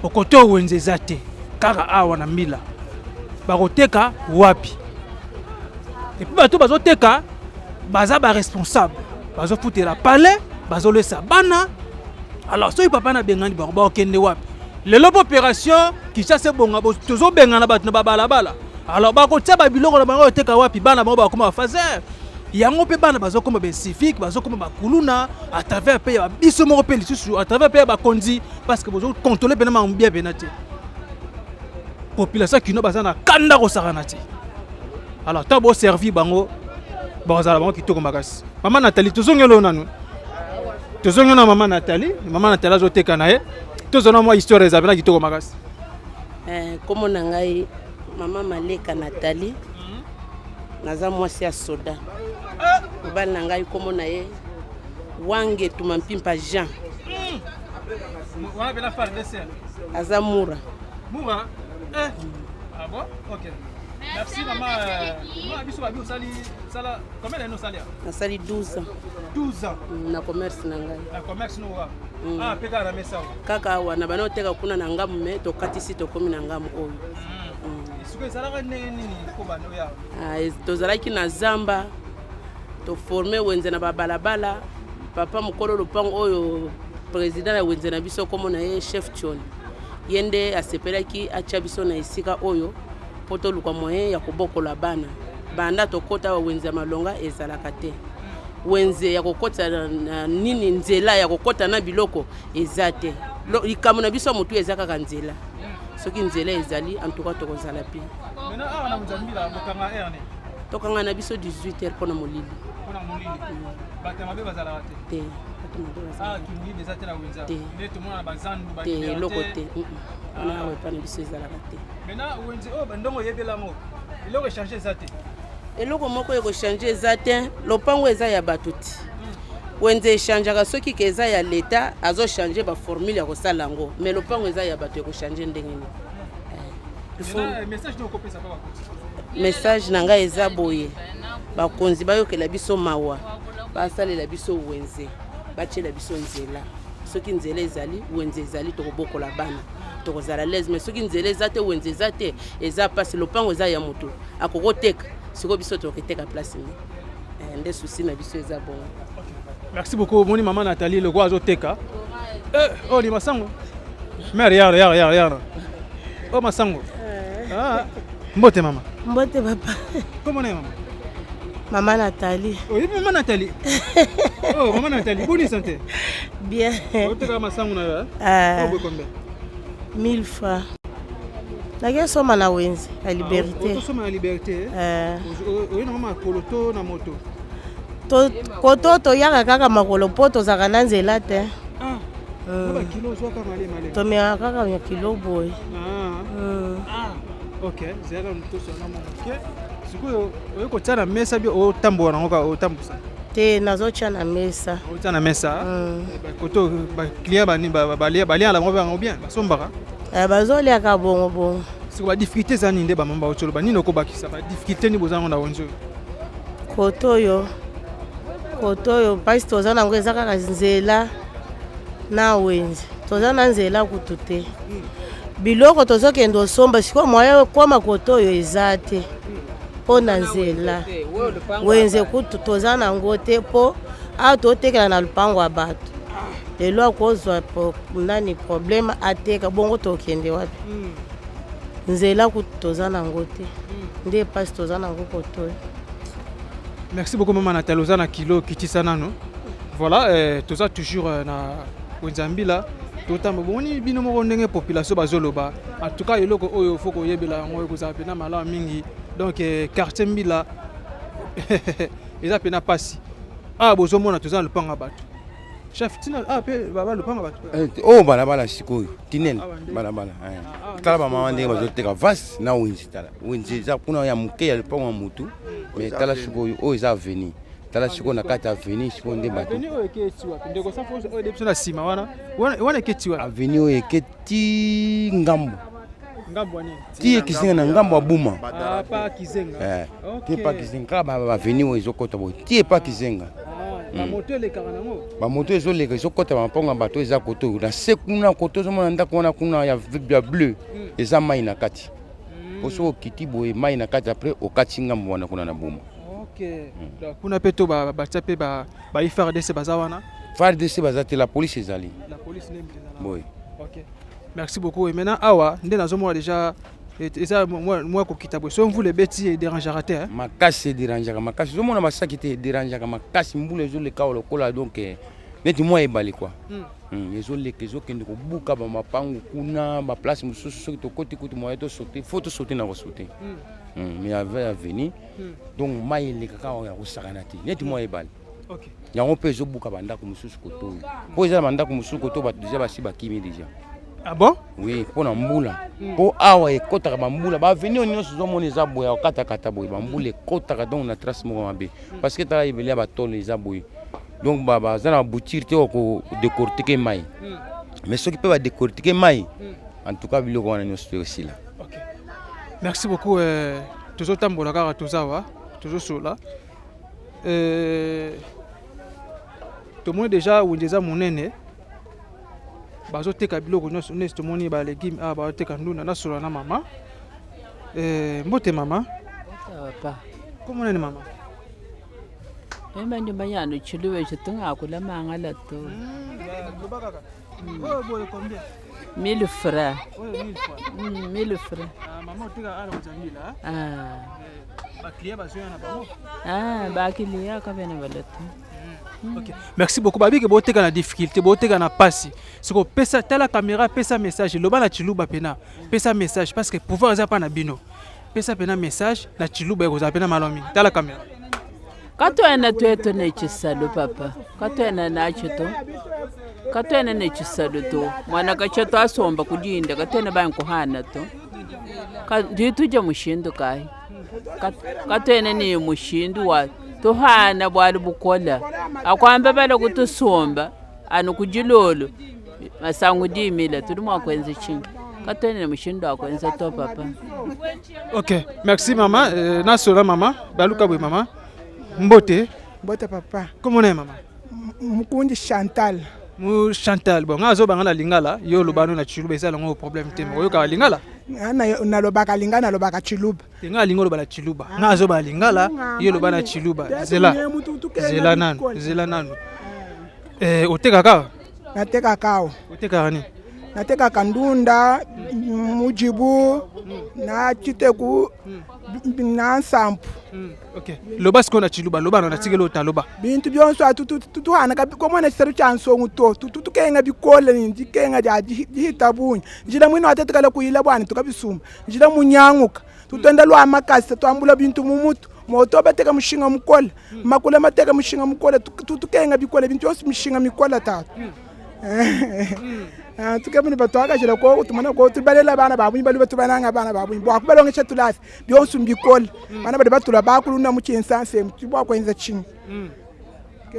okoto wenze eza te kaka awa na mbila bakoteka wapi epuis bato bazoteka baza baresponsable bazofutela palais bazolesa bana alors soki papa na bengani bango bakokende wapi lelo mpo opération kinshasa ebonga tozobengana bato na babalabala alors bakotia babiloko na bango oteka wapi bana bango bakoma bafaser yango mpe bana bazokoma bacivique bazokoma bakuluna à travers mpe ya biso moko mpe lisusu à travers mpe ya bakonzi parce que bozocontrole mpena makambo bien mpena te population kino baza na kanda kosakana te alors ntango boservi bango bakozala bango kitoko makasi mama nathalie tozongeli oyo nanu tozongi na mama nathalie mama nathalie azoteka na ye tozona mwa histoire eza mpena kitoko makasi nkombo eh, na ngai mama maleka nathalie naza mwasi ya soda mobali na ngai nkombo na ye wange tuma mpimpa jean aza mura mura eh. ah bon? okay. Merci maman. Euh, biso babi osali sala combien d'années osali? Nasali 12 ans. 12 ans. Mm, na commerce na ngai. Na commerce no wa. Mm. Ah pe kaka na mesa. Kaka awa na bana oteka kuna na ngamu me tokatisi tokomi na ngamu oyo. Mm. Mm. Sikoyo ezalaka ndenge nini ko bana oya? Ah, tozalaki na zamba toforme wenze na babalabala papa mokolo lopango oyo président ya wenze na biso kombo na ye chef Tioni ye nde asepelaki atya biso na esika oyo mpo toluka moyen ya kobokola bana banda tokota awa wenze ya malonga ezalaka te wenze ya kokota na nini nzela ya kokota na biloko eza te likambo na biso ya motu eza kaka nzela soki nzela ezali en tout cas tokozala pe tokanga na biso 18 heures mpo na molili te te eloko te wana awa epai na biso ezalaka te Maintenant wenze oyo bandongo oyebela yango eloko echange eza te. Eloko moko ekochange eza te, lopango eza ya bato ti. Wenze echangeaka soki ke eza ya leta azochange baformule ya kosala yango, mais lopango eza ya bato ekochange ndenge nini? Eh, message na ngai eza boye, bakonzi bayokela biso mawa, basalela biso wenze, batiela biso nzela. Soki nzela ezali, wenze ezali, tokobokola bana. Tokozala l'aise mais soki nzela eza te wenze eza te eza mpasi lopango eza ya moto akokoteka sikoyo biso tokoteka place nini eh, nde souci na biso eza bongo merci beaucoup omoni mama nathalie lokola azoteka eh, oyo oh, ni masango mare yara yara yara yara oyo oh, masango eh. ah, mbote mama mbote papa kombo na ye mama mama nathalie oyebi mama nathalie oh mama nathalie boni santé bien oteka masango na yo eh? oh, combien 1000 francs nake soma na wenze ya liberté ah, osoma na liberté eh? oye nango makolo to na moto Koto toyaka kaka makolo mpo tozalaka na nzela te. Ah. Tomekaka kaka ya kilo boye. Ah. Ah. Ok, zela tosala mwa moke. Sikoyo oye kotia na mesa bi otambola nango kaka otambusa? Te, nazotya na mesa. Otya na mesa. Koto baclient bani balia balia na bango yango bien, basombaka? Eh, bazoliaka bongo bongo. Sikoyo badifficulté eza nini nde bamama baotoloba nini okobakisa badifficulté nini boza yango na wenze oyo? Koto oyo, koto oyo mpasi toza nango eza kaka nzela na wenze. Toza na nzela kutu te. Biloko tozokende osomba sikoyo moyen okoma koto oyo eza te mpo na nzela. Wenze kutu toza nango te mpo awa totekela na lupango ya bato. Lelo akozwa nani problème ateka bongo tokende wapi? Nzela kutu toza nango te. Nde mpasi toza nango koto oyo. Merci beaucoup maman Nathalie, oza na kilo kitisa nano. Voilà, euh, toza toujours euh, na wenze ya mbila totamba bomoni bino moko ndenge population bazoloba. En tout cas eloko oyo faut koyebela yango ekozala mpena malamu mingi. Donc euh, quartier mbila eza mpena pasi. Awa bozomona toza na lopango ya bato. Chef tina ah pe baba lopango bato. Eh, oyo balabala sikoyo tinene balabala eh. Tala bamama ndenge bazoteka vase na wenze. Tala wenze eza kuna ya moke ya lopango ya motu, mais tala sikoyo oyo eza avenue. Tala sikoyo na kati ya avenue sikoyo nde bato Avenue oyo eke eti wapi? Ndeko safu oyo biso na nsima wana. Wana eke eti wapi? Avenue oyo eke ti ngambo. Ngambo ya nini? Ti ekizinga na ngambo ya Buma. Ah, pa Kizenga. Eh, ti epa Kizenga kaka ba avenue oyo ezokota boye ti epa Kizenga. Bamoto elekaka nango. Bamoto ezoleka ezokɔta bampango ya bato eza koto oyo na se kuna koto ozomona ndako wana kuna ya bleu eza mai na kati. Po soki okiti boye mai na kati après okati ngambo wana kuna na Buma. Ok. Donc kuna mpe to batia mpe ba FARDC baza wana? FARDC baza te, la police ezali. La police nde ezala. Boye. Ok. Merci beaucoup. Et maintenant awa nde nazomona déjà eza mwa kokita boye. So mvula ebeti ederangeaka te? Makasi, ederangeaka makasi. Ozomona basaki te, ederangeaka makasi. Mbula ezoleka awa lokola donc neti mwa ebale quoi. Ezoleka ezokende kobuka bamapangu kuna baplace mosusu. Soki tokoti kutu moye tosaute, faut tosaute na kosaute. Mais ave avenue donc mai eleka kaka ya kosakana te neti mwa ebale. Yango mpe ezobuka bandako mosusu koto oyo mpo eza na bandako mosusu koto bato deja basi bakimi deja. Ah bon? Oui, mpo na mbula. Mpo awa ekɔtaka bambula baavenue oyo nyonso ozomona eza boye okatakata boye bambula ekɔtaka donc na trace moko mabe parce que tala ebele ya batole eza boye donc baza na babouture te oyo kodécortiquer mai. Mais soki mpe badécortiquer mai, en tout cas biloko wana nyonso to esila. Merci beaucoup. Tozotambola kaka toza awa tozosola. Tomoni déjà wenze eza monene, bazoteka biloko nyonso neti tomoni balégume awa, bazoteka ndunda. Nasola na mama. Mbote mama. Papa. Kombo nani mama? Emba ndi manyano chiluwe chitungakula mangala to. Loba kaka. Oyo boye combien? 1000 francs. Oyo 1000 francs. 1000 francs. Ah, mama oteka ala kozambila. Ah. Baclient bazoya na bango? Ah, baclient kabena balatu. Ok. Merci beaucoup. Babiki boteka na difficulté, boteka na pasi. Siko pesa tala caméra, pesa message, loba na chiluba pena. Pesa message parce que pouvoir eza pa na bino. Pesa pena message na chiluba ekozala pena malamu mingi. Tala caméra. Katwena twetu nechisalo papa. Katwena nacho to. Katwena nechisalo to. Mwana kacho to asomba kudinda katwena bankuhana to. Ndituje mushindu kai. Katwena ni mushindu wa tuhana bwali bukola. Akwamba bala kutusomba anu kujilolo. Masangu dimila tuli mwakwenza chini. Katwena ni mushindu akwenza to papa. Ok, merci mama. Nasola mama, baluka bwe mama. Mbote. Mbote papa. Comment est mama? Mukundi Chantal. Mu Chantal, bon, ngazo banga na lingala, yo lobano na chiluba eza lango problème te. Oyo ka lingala? Na nalobaka lingala, nalobaka chiluba. Te nga lingo loba na chiluba. Nga azo ba lingala, yo loba na chiluba. Zela. Zela nanu, zela nanu. Oteka ka? Nateka kao. Oteka nini? Natekaka ndunda, mujibu, na chiteku, na nsampu. Ok. Loba sikoyo na chiluba, loba na natikeli ota loba. Bintu byonso atu tutuhana ka komona chisalu cha nsongu to tutukenga bikole ni dikenga dia dihita bunyi. Njila mwino atetekala kuyila bwana tukabisumba. Njila munyanguka. Tutenda lwa makasi twambula bintu mu mutu. Moto bateka mushinga mukole, makula mateka mushinga mukole, tukenga bikole bintu byonso mishinga mikola tatu. Ah, tukemuni batwakajila ko tumona ko tubalela bana babunyi bali batubananga bana babunyi bwa kubalongesha tulasi byonso mbikole bana bali batula bakuluna mu chinsanse bwa kwenza chinyi.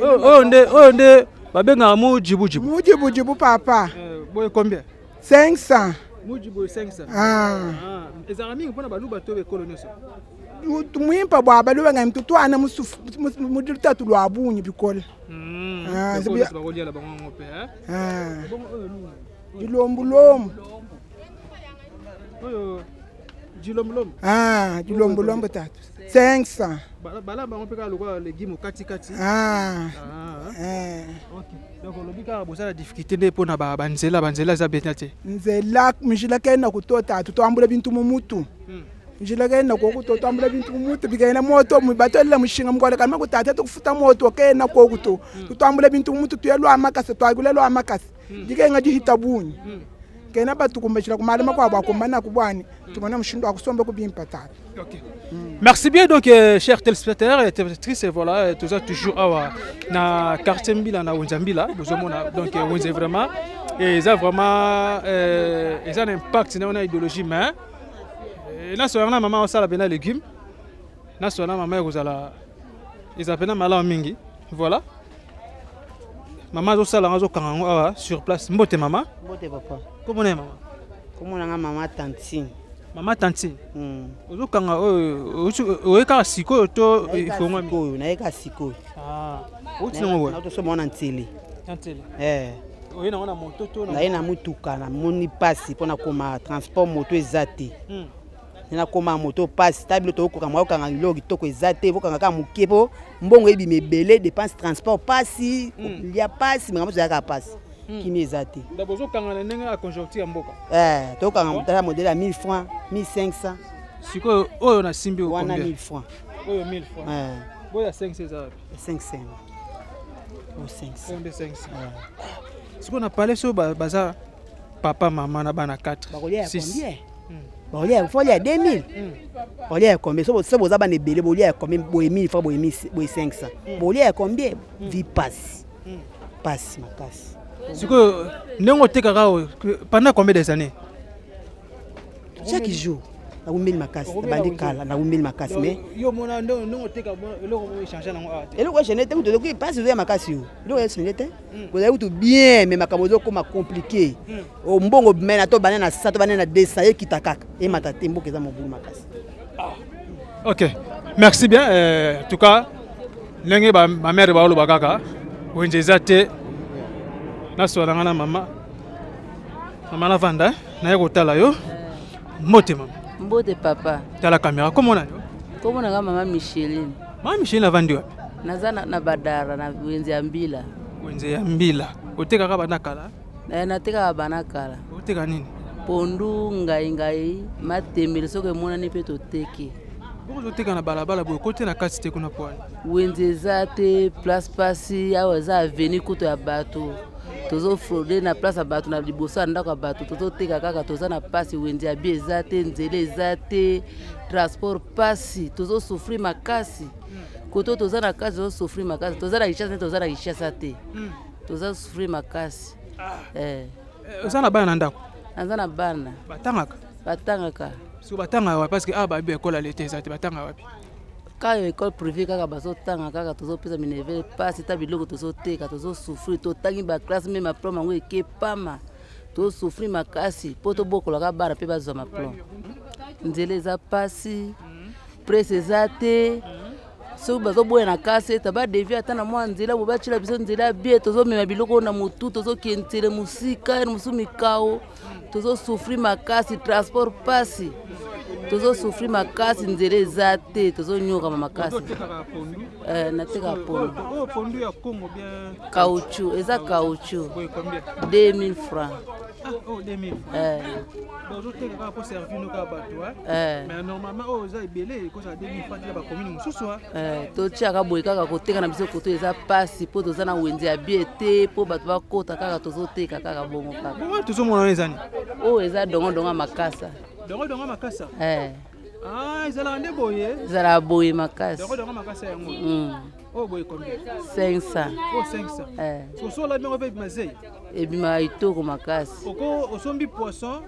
Oyo nde, oyo nde babengaka mujibujibu. Mujibujibu papa. Boye combien? 500. Mujibu 500. Ah. Ezalaka mingi mpona baluba to ekolo nyonso? Mwimpa bwa baluba ngai mtutwana musufu mudutatu lwa bunyi bikole. Ah, bakoliala bango yango mpe. Ah. Dilombulombo. Oyo dilombulombo. Ah, dilombulombo tatu. 500. Balamba bango mpe kaka lokola légume katikati. Ah. Ah. Ok. Donc olobi kaka bozala difficulté nde mpona banzela, banzela eza bena te. Nzela mjila kena kutota tutambula bintu mu mutu. Njila kena kokuto tutambula bintu mu mutu bikaina moto mu batolela mushinga mukole kama kutata tukufuta moto kena kokuto tutambula bintu mu mutu tuyelwa makasa twagulelwa makasa. Dikenga dihita bunyi. Kena batukumbashila kumalima kwa bakumbana kubwani tumona mushindo akusomba kubimpa tata. Okay. Merci bien donc chers téléspectateurs et téléspectatrices, voilà tout ça toujours awa na quartier Mbila na Wenze Mbila bozomona donc Wenze vraiment et ça vraiment ça un impact na na idéologie mais na so na maman osala bena légumes na so na maman kozala ils appellent malamu mingi voilà maman azosala ngazo kanga ngo awa sur place. Mbote mama. Mbote papa. Comment est mama? Comment nga mama tantine? Mama tantine. Ozokanga oyo oyo kaka sikoyo to ifongwami? Sikoyo, nayeka sikoyo. Ah. Outi nango boye? Natosomba wana ntsele. Na ntsele. Eh. Oye nango na moto to na Naye na mutuka, namoni pasi mpona koma transport moto eza te. Nakoma moto pasi, ta bilo tokoka mwa kokanga biloko kitoko eza te, bokanga kaka moke po mbongo ebima ebele, dépense transport pasi, lia pasi, makambo nyonso ezalaka pasi. Kimi eza te. D'abord ozokanga na ndenge ya conjoncture ya mboka. Eh, tokanga moto ya modèle ya 1000 francs, 1500. Sikoyo oyo nasimbi oyo Wana combien? 1000 francs. Oyo 1000 francs. Eh. Boya 500 eza wapi? 500. Oyo 500. Oyo nde 500. Sikoyo na palais oyo baza papa, mama na bana 4. Bakolia ya 6. combien? Bakolia, faut lia 2000. Bakolia ya combien? So boza bana ebele, bolia ya combien? Boye 1000 francs, boye 1000, boye 500. Bolia ya combien? Vie passe. Passe makasi. Sikoyo ndenge otekaka oyo pendant combien des années? Chaque jour. Nakumbeli makasi, nabandi kala, nakumbeli makasi mais yo mona ndenge oteka eloko moko échanger nango awa te. Eloko échanger te, kutu ozoki pasi ozoya makasi yo. Eloko échanger te. Kozali kutu bien mais makambo ezokoma compliqué. O mbongo mena to bana na 100 to bana na 200 ekita kaka. Emata te mboka eza mobulu makasi. Ok. Merci bien. En tout cas, ndenge ba mère ba oloba kaka wenze eza te. Nasola nga na mama. Mama na vanda, naye kotala yo. Mbote mama. Mbote papa. Tala caméra, comment on a? Comment on a mama Micheline? Mama Micheline avandi wapi? Naza na Badara na Wenze ya Mbila. Wenze ya Mbila. Otekaka bana kala? Natekaka bana kala. Oteka nini? Pondu, ngai ngai, matembele soki emonani mpe toteki. Bongo ozoteka na balabala boye, kote na kati te kuna pwani? Wenze eza te, place pasi, awa eza avenue kutu ya bato. Tozofraude na place ya bato, na liboso ya ndako ya bato, tozoteka kaka, toza na pasi, wenze ya bi eza te, nzela eza te, transport pasi, tozosouffrir makasi. Koto toza na kasi, tozosouffrir makasi, toza na Kinshasa te, toza na Kinshasa te. Tozosouffrir makasi. Oza na bana na ndako? Naza na bana. Batangaka? Batangaka. So batangaka wapi? Parce que awa bayebi école ya leta eza te, batangaka wapi? Kaka école privée kaka bazotanga kaka, tozopesa minerval pasi, ta biloko tozoteka, tozosouffrir, totangi ba classe même maplomb yango ekepama. Tozosouffrir makasi po tobokolaka bana mpe bazwa maplomb. Nzela eza pasi, presse eza te. Soki bazoboya na kasi ete ba devie ata na mwa nzela bo batiela biso nzela ya bien, tozomema biloko na motu, tozokende mosika, mosusu mikao, tozosouffrir makasi, transport pasi, tozosouffrir makasi, nzela eza te, tozonyokama makasi. Natekaka pondu. Oyo pondu ya Congo bien? Caoutchouc, eza caoutchouc. Boye combien? 2000 francs. Ah, oh, 2000 francs. Bazoteka kaka po servir no kaka bato, hein? Mais normalement oyo eza ebele, ekozala 2000 francs te ya ba commune mosusu, hein? Totiaka boye kaka koteka na biso koto eza pasi po toza na wenze ya bien te, po bato bakota kaka tozoteka kaka bongo kaka. Bongo tozomona wana eza nini? Oyo eza dongo dongo ya makasa. Dongo dongo ya makasa? Ah, ezalaka nde boye. Ezalaka boye makasi. Yango yango makasi yango. Oyo boye combien? 500. Oh 500. Eh. Soso olabi yango mpe ebima zei. Ebimaka kitoko makasi. Oko osombi poisson.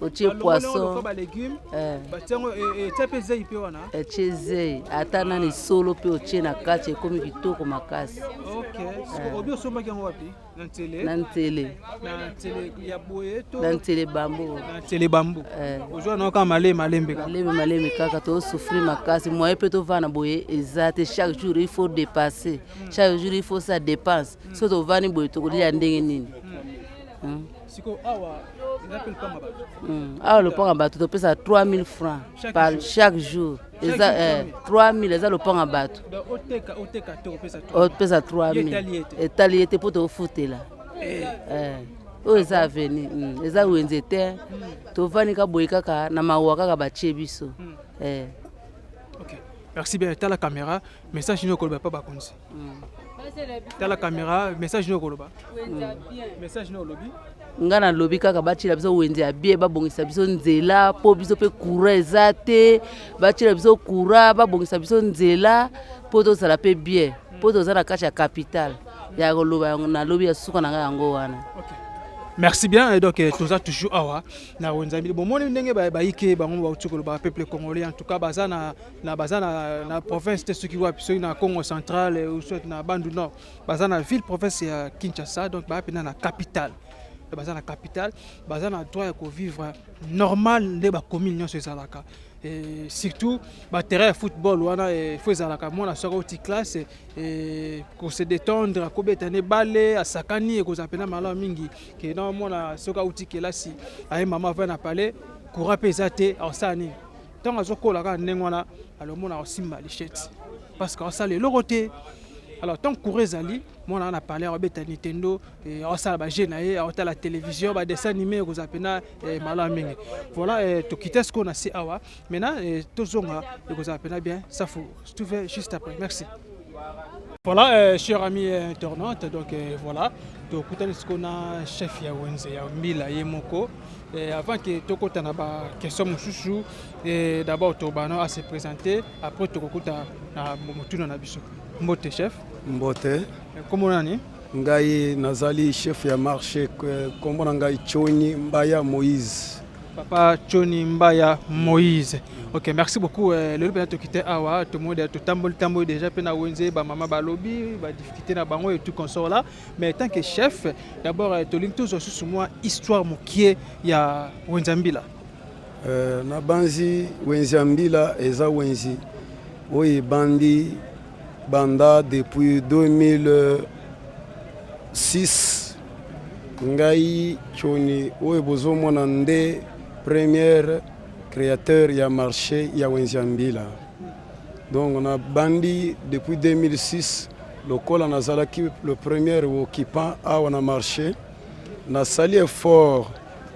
Otie poisson. Ba légumes. Eh. Batie yango etie mpe zei mpe wana. Etie zei ata nani solo mpe otie na kati ekomi kitoko makasi. Ok. Siko obi osombaki yango wapi? Na ntsele. Na ntsele. Na ntsele ya boye to. Na ntsele bambu. Na ntsele bambu. Eh. Ozwa na kaka malemi malembe kaka. Malemi malemi kaka to souffrir makasi moyen mpe tovanda boye eza te chaque jour il faut dépasser. Chaque jour il faut ça dépense. Soki tovandi boye tokolia ndenge nini? Siko awa eza mpe lopango ya bato. Awa lopango ya bato topesa 3000 francs Chaque par jour. chaque jour. Chaque Eza jour, eh, 3000 eza lopango ya bato. Donc oteka oteka te opesa Opesa Ye 3000. etali ye te. Etali ye te mpo tofutela. Eh. Oyo eza avenir, eza wenze te. Tovandi ka boye kaka na mawa kaka batie biso. Eh. Ok. Merci bien. Tala caméra, message nini okoloba pa bakonzi. Tala caméra, message nini okoloba. Message nini olobi. Nga nalobi kaka batiela biso wenze ya bien, babongisa biso nzela mpo biso mpe courant eza te, batiela biso courant, babongisa biso nzela mpo tozala mpe bien, mpo toza na kati ya capitale. Ya koloba yango nalobi ya suka na ngai yango wana. Ok. Merci bien. Et donc, toza toujours awa na wenze mbila. Bomoni ndenge bayike bango bauti koloba peuple congolais en tout cas baza na, na baza na, na province te soki wapi, soki na Congo central ou soit na Bandundu Nord, baza na ville province ya Kinshasa, donc ba pena na capitale. Donc, baza na capitale, baza na droit ya ko vivre normal nde ba commune nyonso ezalaka. Et surtout ba terrain ya football wana, il faut ezalaka mwana soki auti classe et ko se détendre, kobeta ne balle, asakani ekozala pena malamu mingi ke na mwana soki auti kelasi aye mama va na palais, courant pe eza te, asala nini? Ntango azokola kaka ndenge wana, alors mwana akosimba lichette parce que asala eloko te. Alors tant courant ezali, mwana na palais akobeta Nintendo, asala ba jeu na ye, akotala télévision, ba dessin animé ekozala pena malamu mingi. Voilà, tokita sikoyo na se awa. Maintenant, tozonga ekozala pena bien, ça faut tout fait juste après. Merci. Voilà, chers amis internautes, donc voilà, tokutani sikoyo na chef ya wenze ya mbila ye moko. Avant que tokota na ba question mosusu, d'abord tobana à se présenter, après tokokota na motuna na biso. Mbote chef. Mbote. Kombo nani? Ngai nazali chef ya marché, kombo na ngai Tchoni Mbaya Moïse. Papa Tchoni Mbaya Moïse. Ok, merci beaucoup. Lelo pena tokite awa, tout le monde totamboli tamboli déjà pena wenze ba mama balobi, ba difficulté na bango et tout consort là. Mais tant que chef, d'abord tolingi tozwa susu mwa histoire mokie ya wenze mbila. Na banzi wenze mbila eza wenze oyo ebandi banda depuis 2006. Ngai Tchoni oyo bozomona nde première créateur ya marché ya wenze mbila. Donc na bandi depuis 2006 lokola nazalaki le premier occupant awa na marché, nasali effort,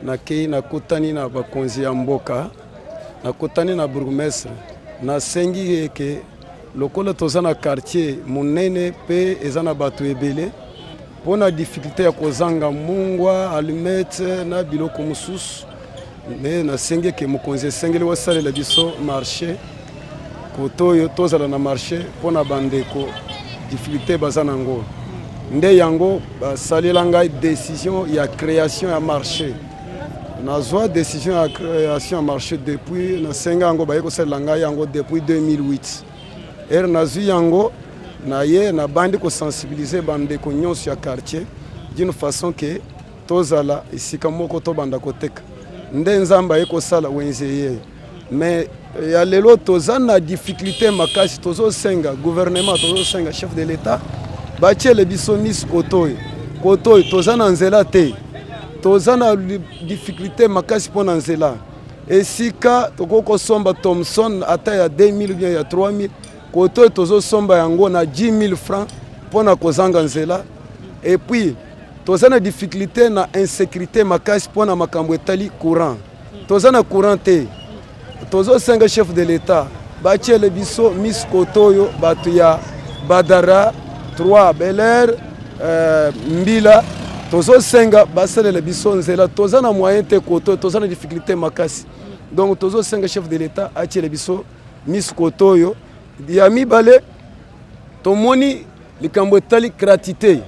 nakei nakutani na bakonzi ya mboka, nakutani na bourgmestre, nasengi eke lokola toza na quartier monene mpe eza na bato ebele, mpo na difficulté ya kozanga mungwa, allumette na biloko mosusu, me nasengi eke mokonzi esengeli wasalela biso marché koto oyo tozala na marché mpo na bandeko difficulté baza nango. Nde yango basalela ngai décision ya création ya marché. Nazwa décision ya création ya marché depuis nasenga yango, baye kosalela ngai yango depuis 2008. Ere nazwi yango naye nabandi kosensibiliser bandeko nyonso ya quartier d'une façon ke tozala esika moko tobanda koteka. Nde Nzambe aye kosala wenze ye. Mais ya lelo toza na difficulté makasi, tozosenga gouvernement, tozosenga chef de l'État batiele biso miso koto oyo. Koto oyo toza na nzela te, toza na difficulté makasi mpo na nzela. Esika tokoki kosomba Thomson ata ya 2000 bien ya 3000, koto oyo tozosomba yango na 10000 francs mpo na kozanga nzela. Et puis toza na difficulté na insécurité makasi mpo na makambo etali courant. Toza na courant te. Tozosenga chef de l'État batiele biso miso koto oyo, bato ya Badara 3 Bel-Air, Mbila, tozosenga basalela biso nzela. Toza na moyen te koto, toza na difficulté makasi. Donc tozosenga chef de l'État atiela biso miso koto oyo. Ya mibale, tomoni likambo etali gratuité.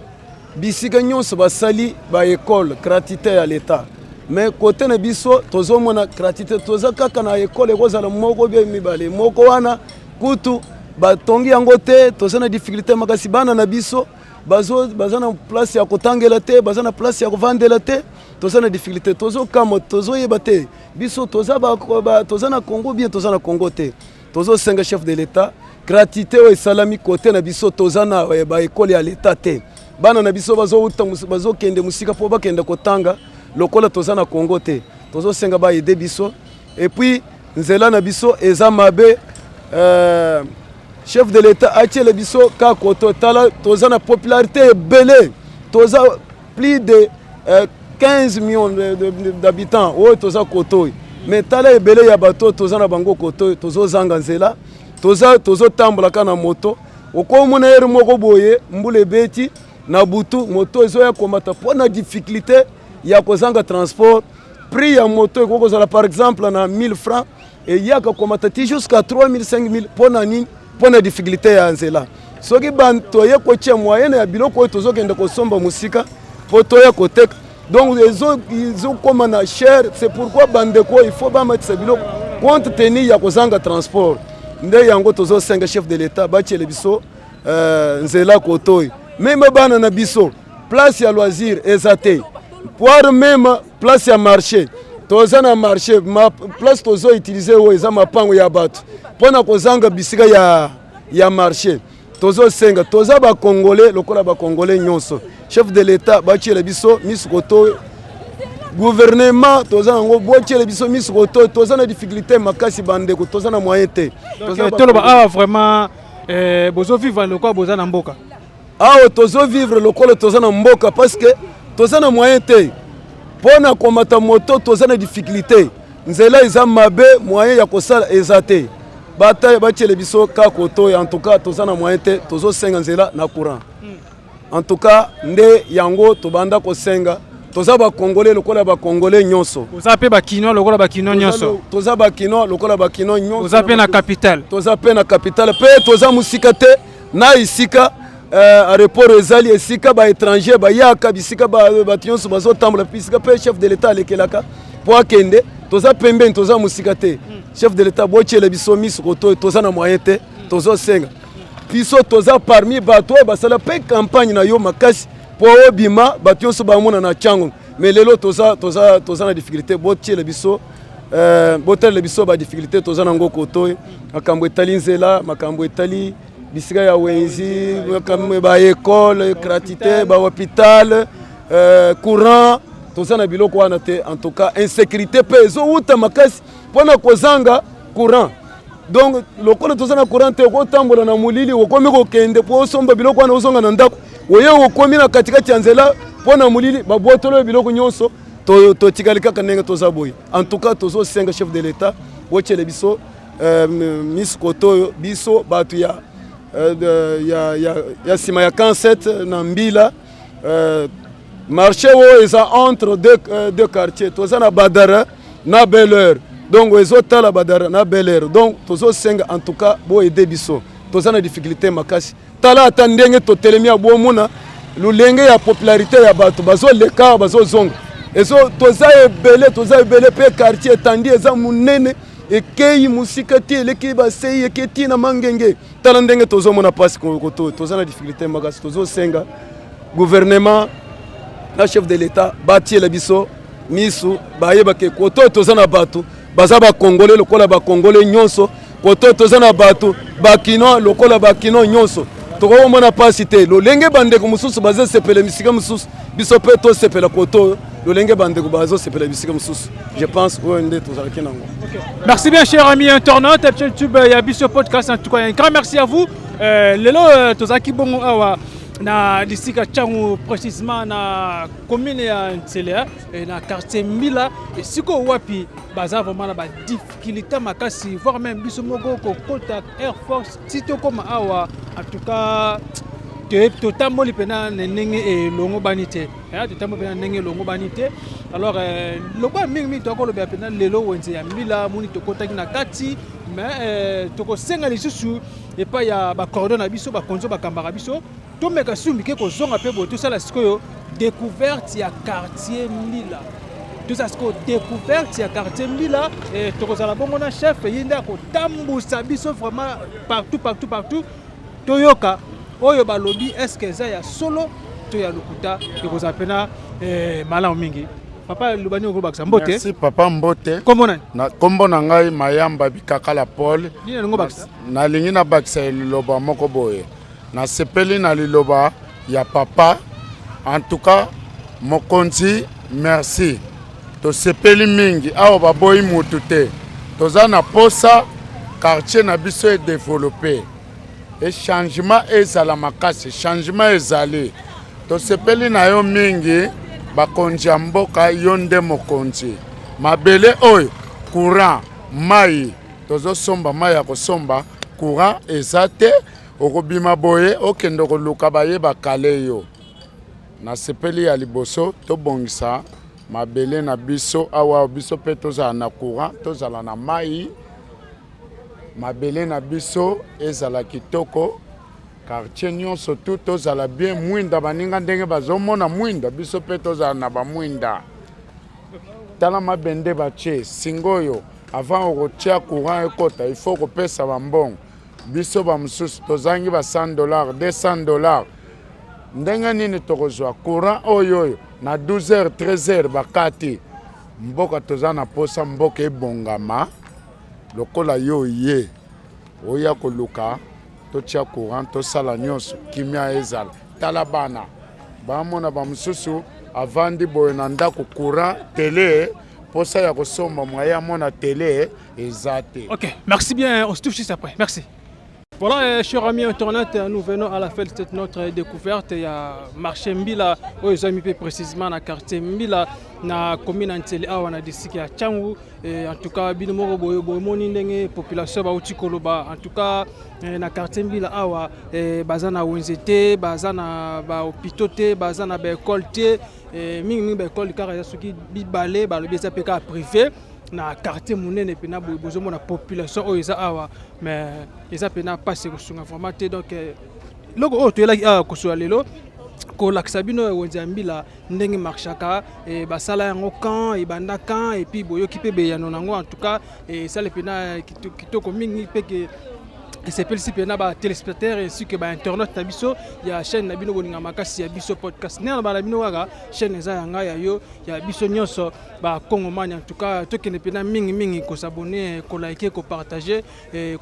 Bisika nyonso basali ba école gratuité ya l'État, mais kote na biso tozomona gratuité toza kaka na école ekozala moko bia mibale, moko wana kutu batongi yango te. Toza na difficulté makasi, bana na biso baza na place ya kotangela te, baza na place ya kovandela te. Toza na difficulté, tozokamwa, tozoyeba te biso toza, ba, ba, toza na Congo bien, toza na Congo te. Tozosenga chef de l'État, gratuité oyo esalami kote na biso, toza na baécole ya l'État te. Bana na biso bazouta, bazokende mosika mpo bakende kotanga, lokola toza na Congo te. Tozosenga baaider biso. Et puis nzela na biso eza mabe. Chef de l'État atiele biso kaka koto. Tala, toza na popularité ebele, toza plus de 15 millions d'habitants oyo toza koto oyo, mais tala ebele ya bato oyo toza na bango koto oyo, tozozanga nzela, tozotambola kaka na moto. Okomona heure moko boye mbula ebeti na butu, moto ezoya komata mpo na difficulté ya kozanga transport. Prix ya moto ekoki kozala par exemple na 1000 francs, eyaka komata ti jusqu'à 3000, 5000. Mpo na nini? Mpo na difficulté ya nzela. Soki toye kotia moyenne ya biloko oyo tozokende kosomba mosika mpo toya koteka, donc ezokóma na cher. C'est pourquoi bandeko, il faut bamatisa biloko compte tenu ya kozanga transport. Nde yango tozosenga chef de l'État batiele biso nzela koto oyo. Même bana na biso, place ya loisir eza te, voire même place ya marché. Toza na marché ma, place tozoutiliser oyo eza mapango ya bato mpo na kozanga bisika ya marché. Tozosenga, toza bacongolais lokola bacongolais nyonso, chef de l'État batiela biso miso koto. Gouvernement toza yango, botiela biso miso koto. Toza na difficulté makasi, bandeko, toza na moyen te. Toloba awa vraiment bozovivre lokola boza na mboka? Awa tozovivre lokola toza na mboka, parce que toza na moyen te mpo na komata moto. Toza na difficulté, nzela eza mabe, moyen ya kosala eza te. Bata batiele biso kaka koto. En tout cas toza na moyen te, tozosenga nzela na courant. En tout cas nde yango tobanda kosenga. Toza bacongolais lokola bacongolais nyonso. Toza mpe bakinois lokola bakinois nyonso. Toza bakinois lokola bakinois nyonso. Toza mpe na capitale. Toza mpe na capitale, mpe toza mosika te na esika aéroport ezali, esika baétranger bayaka, bisika bato nyonso bazotambola, bisika mpe chef de l'État alekelaka mpo akende. Toza pembeni, toza mosika te. Chef de l'État, botiela biso miso koto. Toza na moyen te, tozosenga. Biso toza parmi bato oyo basala mpe campagne na yo makasi mpo obima, bato nyonso bamona na ntiango. Mais lelo toza na difficulté. Botiela biso, botalela biso badifficulté toza nango koto: makambo etali nzela, makambo etali bisika ya wenzi, baécole gratuité, bahôpital, courant. Toza na biloko wana te. En tout cas insécurité mpe ezowuta makasi mpona kozanga courant. Donc lokola toza na courant te, okotambola na molili, okomi kokende mpo osomba biloko wana, ozonga na ndako, oye okomi na katikati ya nzela mpo na molili, babotolo oyo biloko nyonso, totikali kaka ndenge toza boye. En tout cas tozosenga chef de l'État botiele biso miso koto oyo. Biso bato ya nsima ya camp 7 na Mbila, marché oyo eza entre deux quartiers, toza na Badara na Bel Air, donc ezotala Badara na Bel Air. Donc tozosenga en tout cas boaider biso, toza na difficulté makasi. Tala ata ndenge totelemi ya bomona lolenge ya popularité ya bato bazoleka, bazozonga. Ezo toza ebele, toza ebele mpe quartier etandi, eza monene, ekei mosika ti eleki basei, eke ti na Mangenge. Tala ndenge tozomona mpasi koto, toza na difficulté makasi. Tozosenga gouvernement na chef de l'État batiela biso misu, bayebake koto toza na bato baza bacongolais lokola bacongolais nyonso, koto toza na bato bakinois lokola bakinois nyonso. Tokomona mpasi te lolenge bandeko mosusu bazosepela bisika mosusu, biso mpe tosepela koto lolenge bandeko bazosepela bisika mosusu. Je pense oyo nde tozalaki nango. Merci bien, chers amis internautes, YouTube ya Biso Podcast. En tout cas, un grand merci à vous. Lelo tozalaki bongo awa na lisika Tshangu, précisément na commune ya Nsele, na quartier Mbila, esika wapi baza vraiment na badifficulté makasi, voire même biso moko kokota Air Force ti tokóma awa, en tout cas totamboli mpena na ndenge elongo bani te, totamboli mpena na ndenge elongo bani te. Alors euh, lokola mingimingi tokolobela mpenza lelo wenze ya mbila moni tokotaki na kati mais euh, tokosenga lisusu epai ya bacordon na biso bakonzi oyo bakambaka biso tomeka susu mike kozonga mpe boye tosala sikoyo découverte ya quartier mbila tozala sikoyo découverte ya quartier mbila eh, tokozala bongo na chef ye nde akotambusa biso vraiment partout partout partout toyoka oyo balobi eske eza ya solo to ya lokuta ekozala mpena eh, malamu mingi papa loba nini okolobakisa mbote Merci papa mbote. Kombo nani? Na kombo na ngai Mayamba Bikakala Paul. Nini olingi obakisa? Nalingi nabakisa liloba moko boye. Nasepeli na liloba ya papa. En tout cas mokonzi merci. Tosepeli mingi awa baboyi mutu te. Toza na posa quartier na biso e developper. E changement ezala makasi, changement ezali. Tosepeli na yo mingi bakonzi ya mboka, yo nde mokonzi. Mabele oyo courant, mai tozosomba mai ya kosomba, courant eza te, okobima boye okende koluka baye bakale yo. Nasepeli ya liboso tobongisa mabele na biso awa, biso mpe tozala na courant, tozala na mai, mabele na biso ezala kitoko. Quartier nionso tout tozala bien mwinda baninga ndenge bazomona mwinda biso mpe tozala na bamwinda tala mabende batie singa oyo avant okotia courant ekota il faut kopesa bambongo biso bamosusu tozangi ba 100 dollars 200 dollars ndenge nini tokozwa courant oyo oyo na 12 heures 13 heures bakati mboka toza na posa mboka ebongama lokola yo oye oya koluka totia courant tosala nyonso kimia ezala tala bana bamona bamosusu avandi boye na ndako courant tele posa ya kosomba mwaye amona tele eza te. Ok, merci bien, on se touche juste après. Merci. Voilà, euh, chers amis internautes, nous venons à la fin de cette notre découverte. Il y a marché Mbila, où ils ont mis précisément dans le quartier Mbila, dans la commune Ntele, awa na district ya Tshangu. Et en tout cas, bino moko boye bomoni ndenge population bauti koloba. En tout cas, eh, na quartier Mbila awa eh, baza na wenze te, baza na ba hôpitaux te, baza na ba école te. Eh, mingi mingi ba école kaka eza soki bibale balobi eza pe kaka privé na quartier monene mpena boye bozomona population oyo eza awa mais eza mpena mpasi ekosunga vraiment te donc eloko oyo toyelaki awa kosola lelo kolakisa bino wenze ya mbila ndenge marchaka e, basala yango camp ebanda camp epuis boyoki mpe beyano na yango en tout cas esali mpena kitoko mingi mpe ke esepelisi mpena batelespectateur ainsi que bainternaute na biso ya chaîne na bino bolinga makasi ya biso podcast ndenge na bala bino kaka chaîne eza ya ngai ya yo ya biso nyonso bakongomani en tout cas tokende mpena mingimingi kosabone kolike kopartage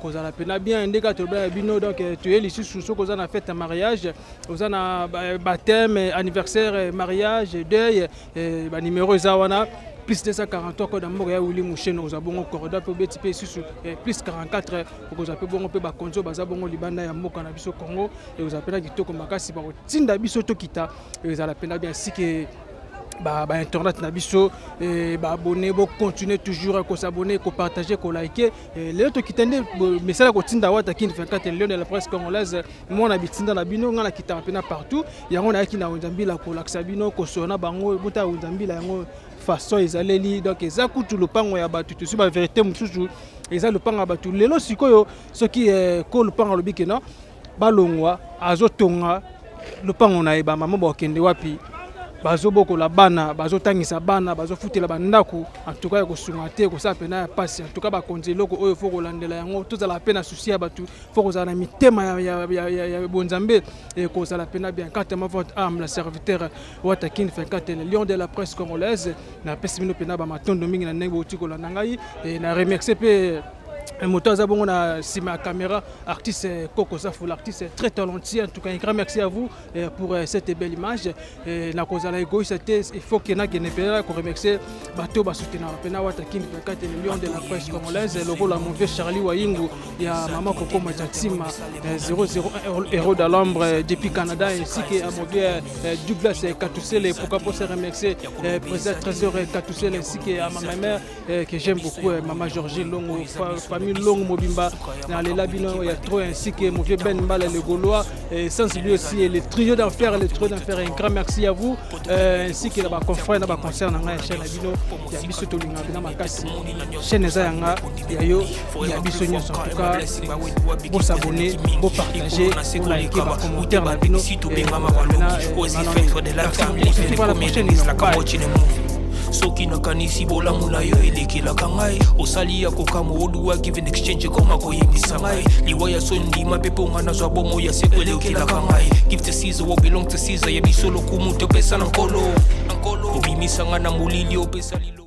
kozala mpena bien nde kaka tolobela ya bino donc toye lisusu soki oza na fete ya mariage oza na baptême anniversaire mariage deuil banimero eza wana plus 243 code ya mboka ya Willy Musheno oza bongo corridor mpe obeti mpe lisusu plus 44 okozwa mpe bongo mpe bakonzi oyo baza bongo libanda ya mboka na biso Congo ekozala mpenza kitoko makasi bakotinda biso tokita ezala mpenza bien sike ba, ba internet na biso eh, ba abonné bo continuer toujours ko s'abonner ko partager ko liker eh, lelo tokita nde mesala kotinda wata kin 24 lion de la presse congolaise mwana bitinda na bino ngai nakitaka mpena partout yango nayaki na wenza mbila kolakisa bino kosola na bango bota wenza mbila yango façon ezaleli donc eza kutu lopango ya bato tosi ba verité mosusu eza lopango ya bato lelo sikoyo soki eh, ko lopango alobi kena balongwa azotonga lopango na ye bamama bakokende wapi bazobokola bana bazotangisa bana bazofutela bandako antuka ya kosunga te kosala mpena ya mpasi antuka bakonzi eloko oyo fo kolandela yango tozala mpe na susi ya bato fo kozala na mitema ya, ya, ya, ya, ya bonzambe ekozala mpena bien quant à ma votre âme la serviteur watakin 24 le lion de la presse congolaise napesi bino mpena bamatondo mingi na ndenge bouti kolanda ngai na remercie mpe moto aza bongo na nsima ya caméra artiste Coco Safu l'artiste très talentueux en tout cas un grand merci à vous pour cette belle image nakozala égoïste te il faut que nakende mpenza koremercier bato basoutenaka mpena wata king 24 le lion de la presse congolaise lokola mon vieux Charlie Wayingu ya mama Coco Majatima 001 héros d'Alambre depuis Canada ainsi que à mon vieux Douglas Katusele pourquoi pas se remercier président Trésor Katusele ainsi que à ma mère que j'aime beaucoup maman Georgie Longo. famille Long Mobimba, na lela bino ya trop, ainsi que mon vieux Ben Mbala le Gaulois, et sans lui aussi et le trio d'enfer, un grand merci à vous, ainsi que ba confrère na ba concert na ngai ya chaîne na bino ya biso tolinga bina makasi. Chaîne eza yanga, ya yo, ya biso nyonso. En tout cas, bo s'abonner, bo partager, bo liker, ba commentaire na bino. Merci pour la prochaine numéro. Bye. Soki nakanisi bolamu na yo elekelaka ngai, osali ya kokamwa, oduwa give and exchange ekoma koyebisa ngai liwa ya so ndima mpe mponga nazwa bomo ya seko elekelaka ngai. Give to Caesar what belong to Caesar, ya biso lokumu topesa na Nkolo. Obimisa nga na molili, opesa lilo.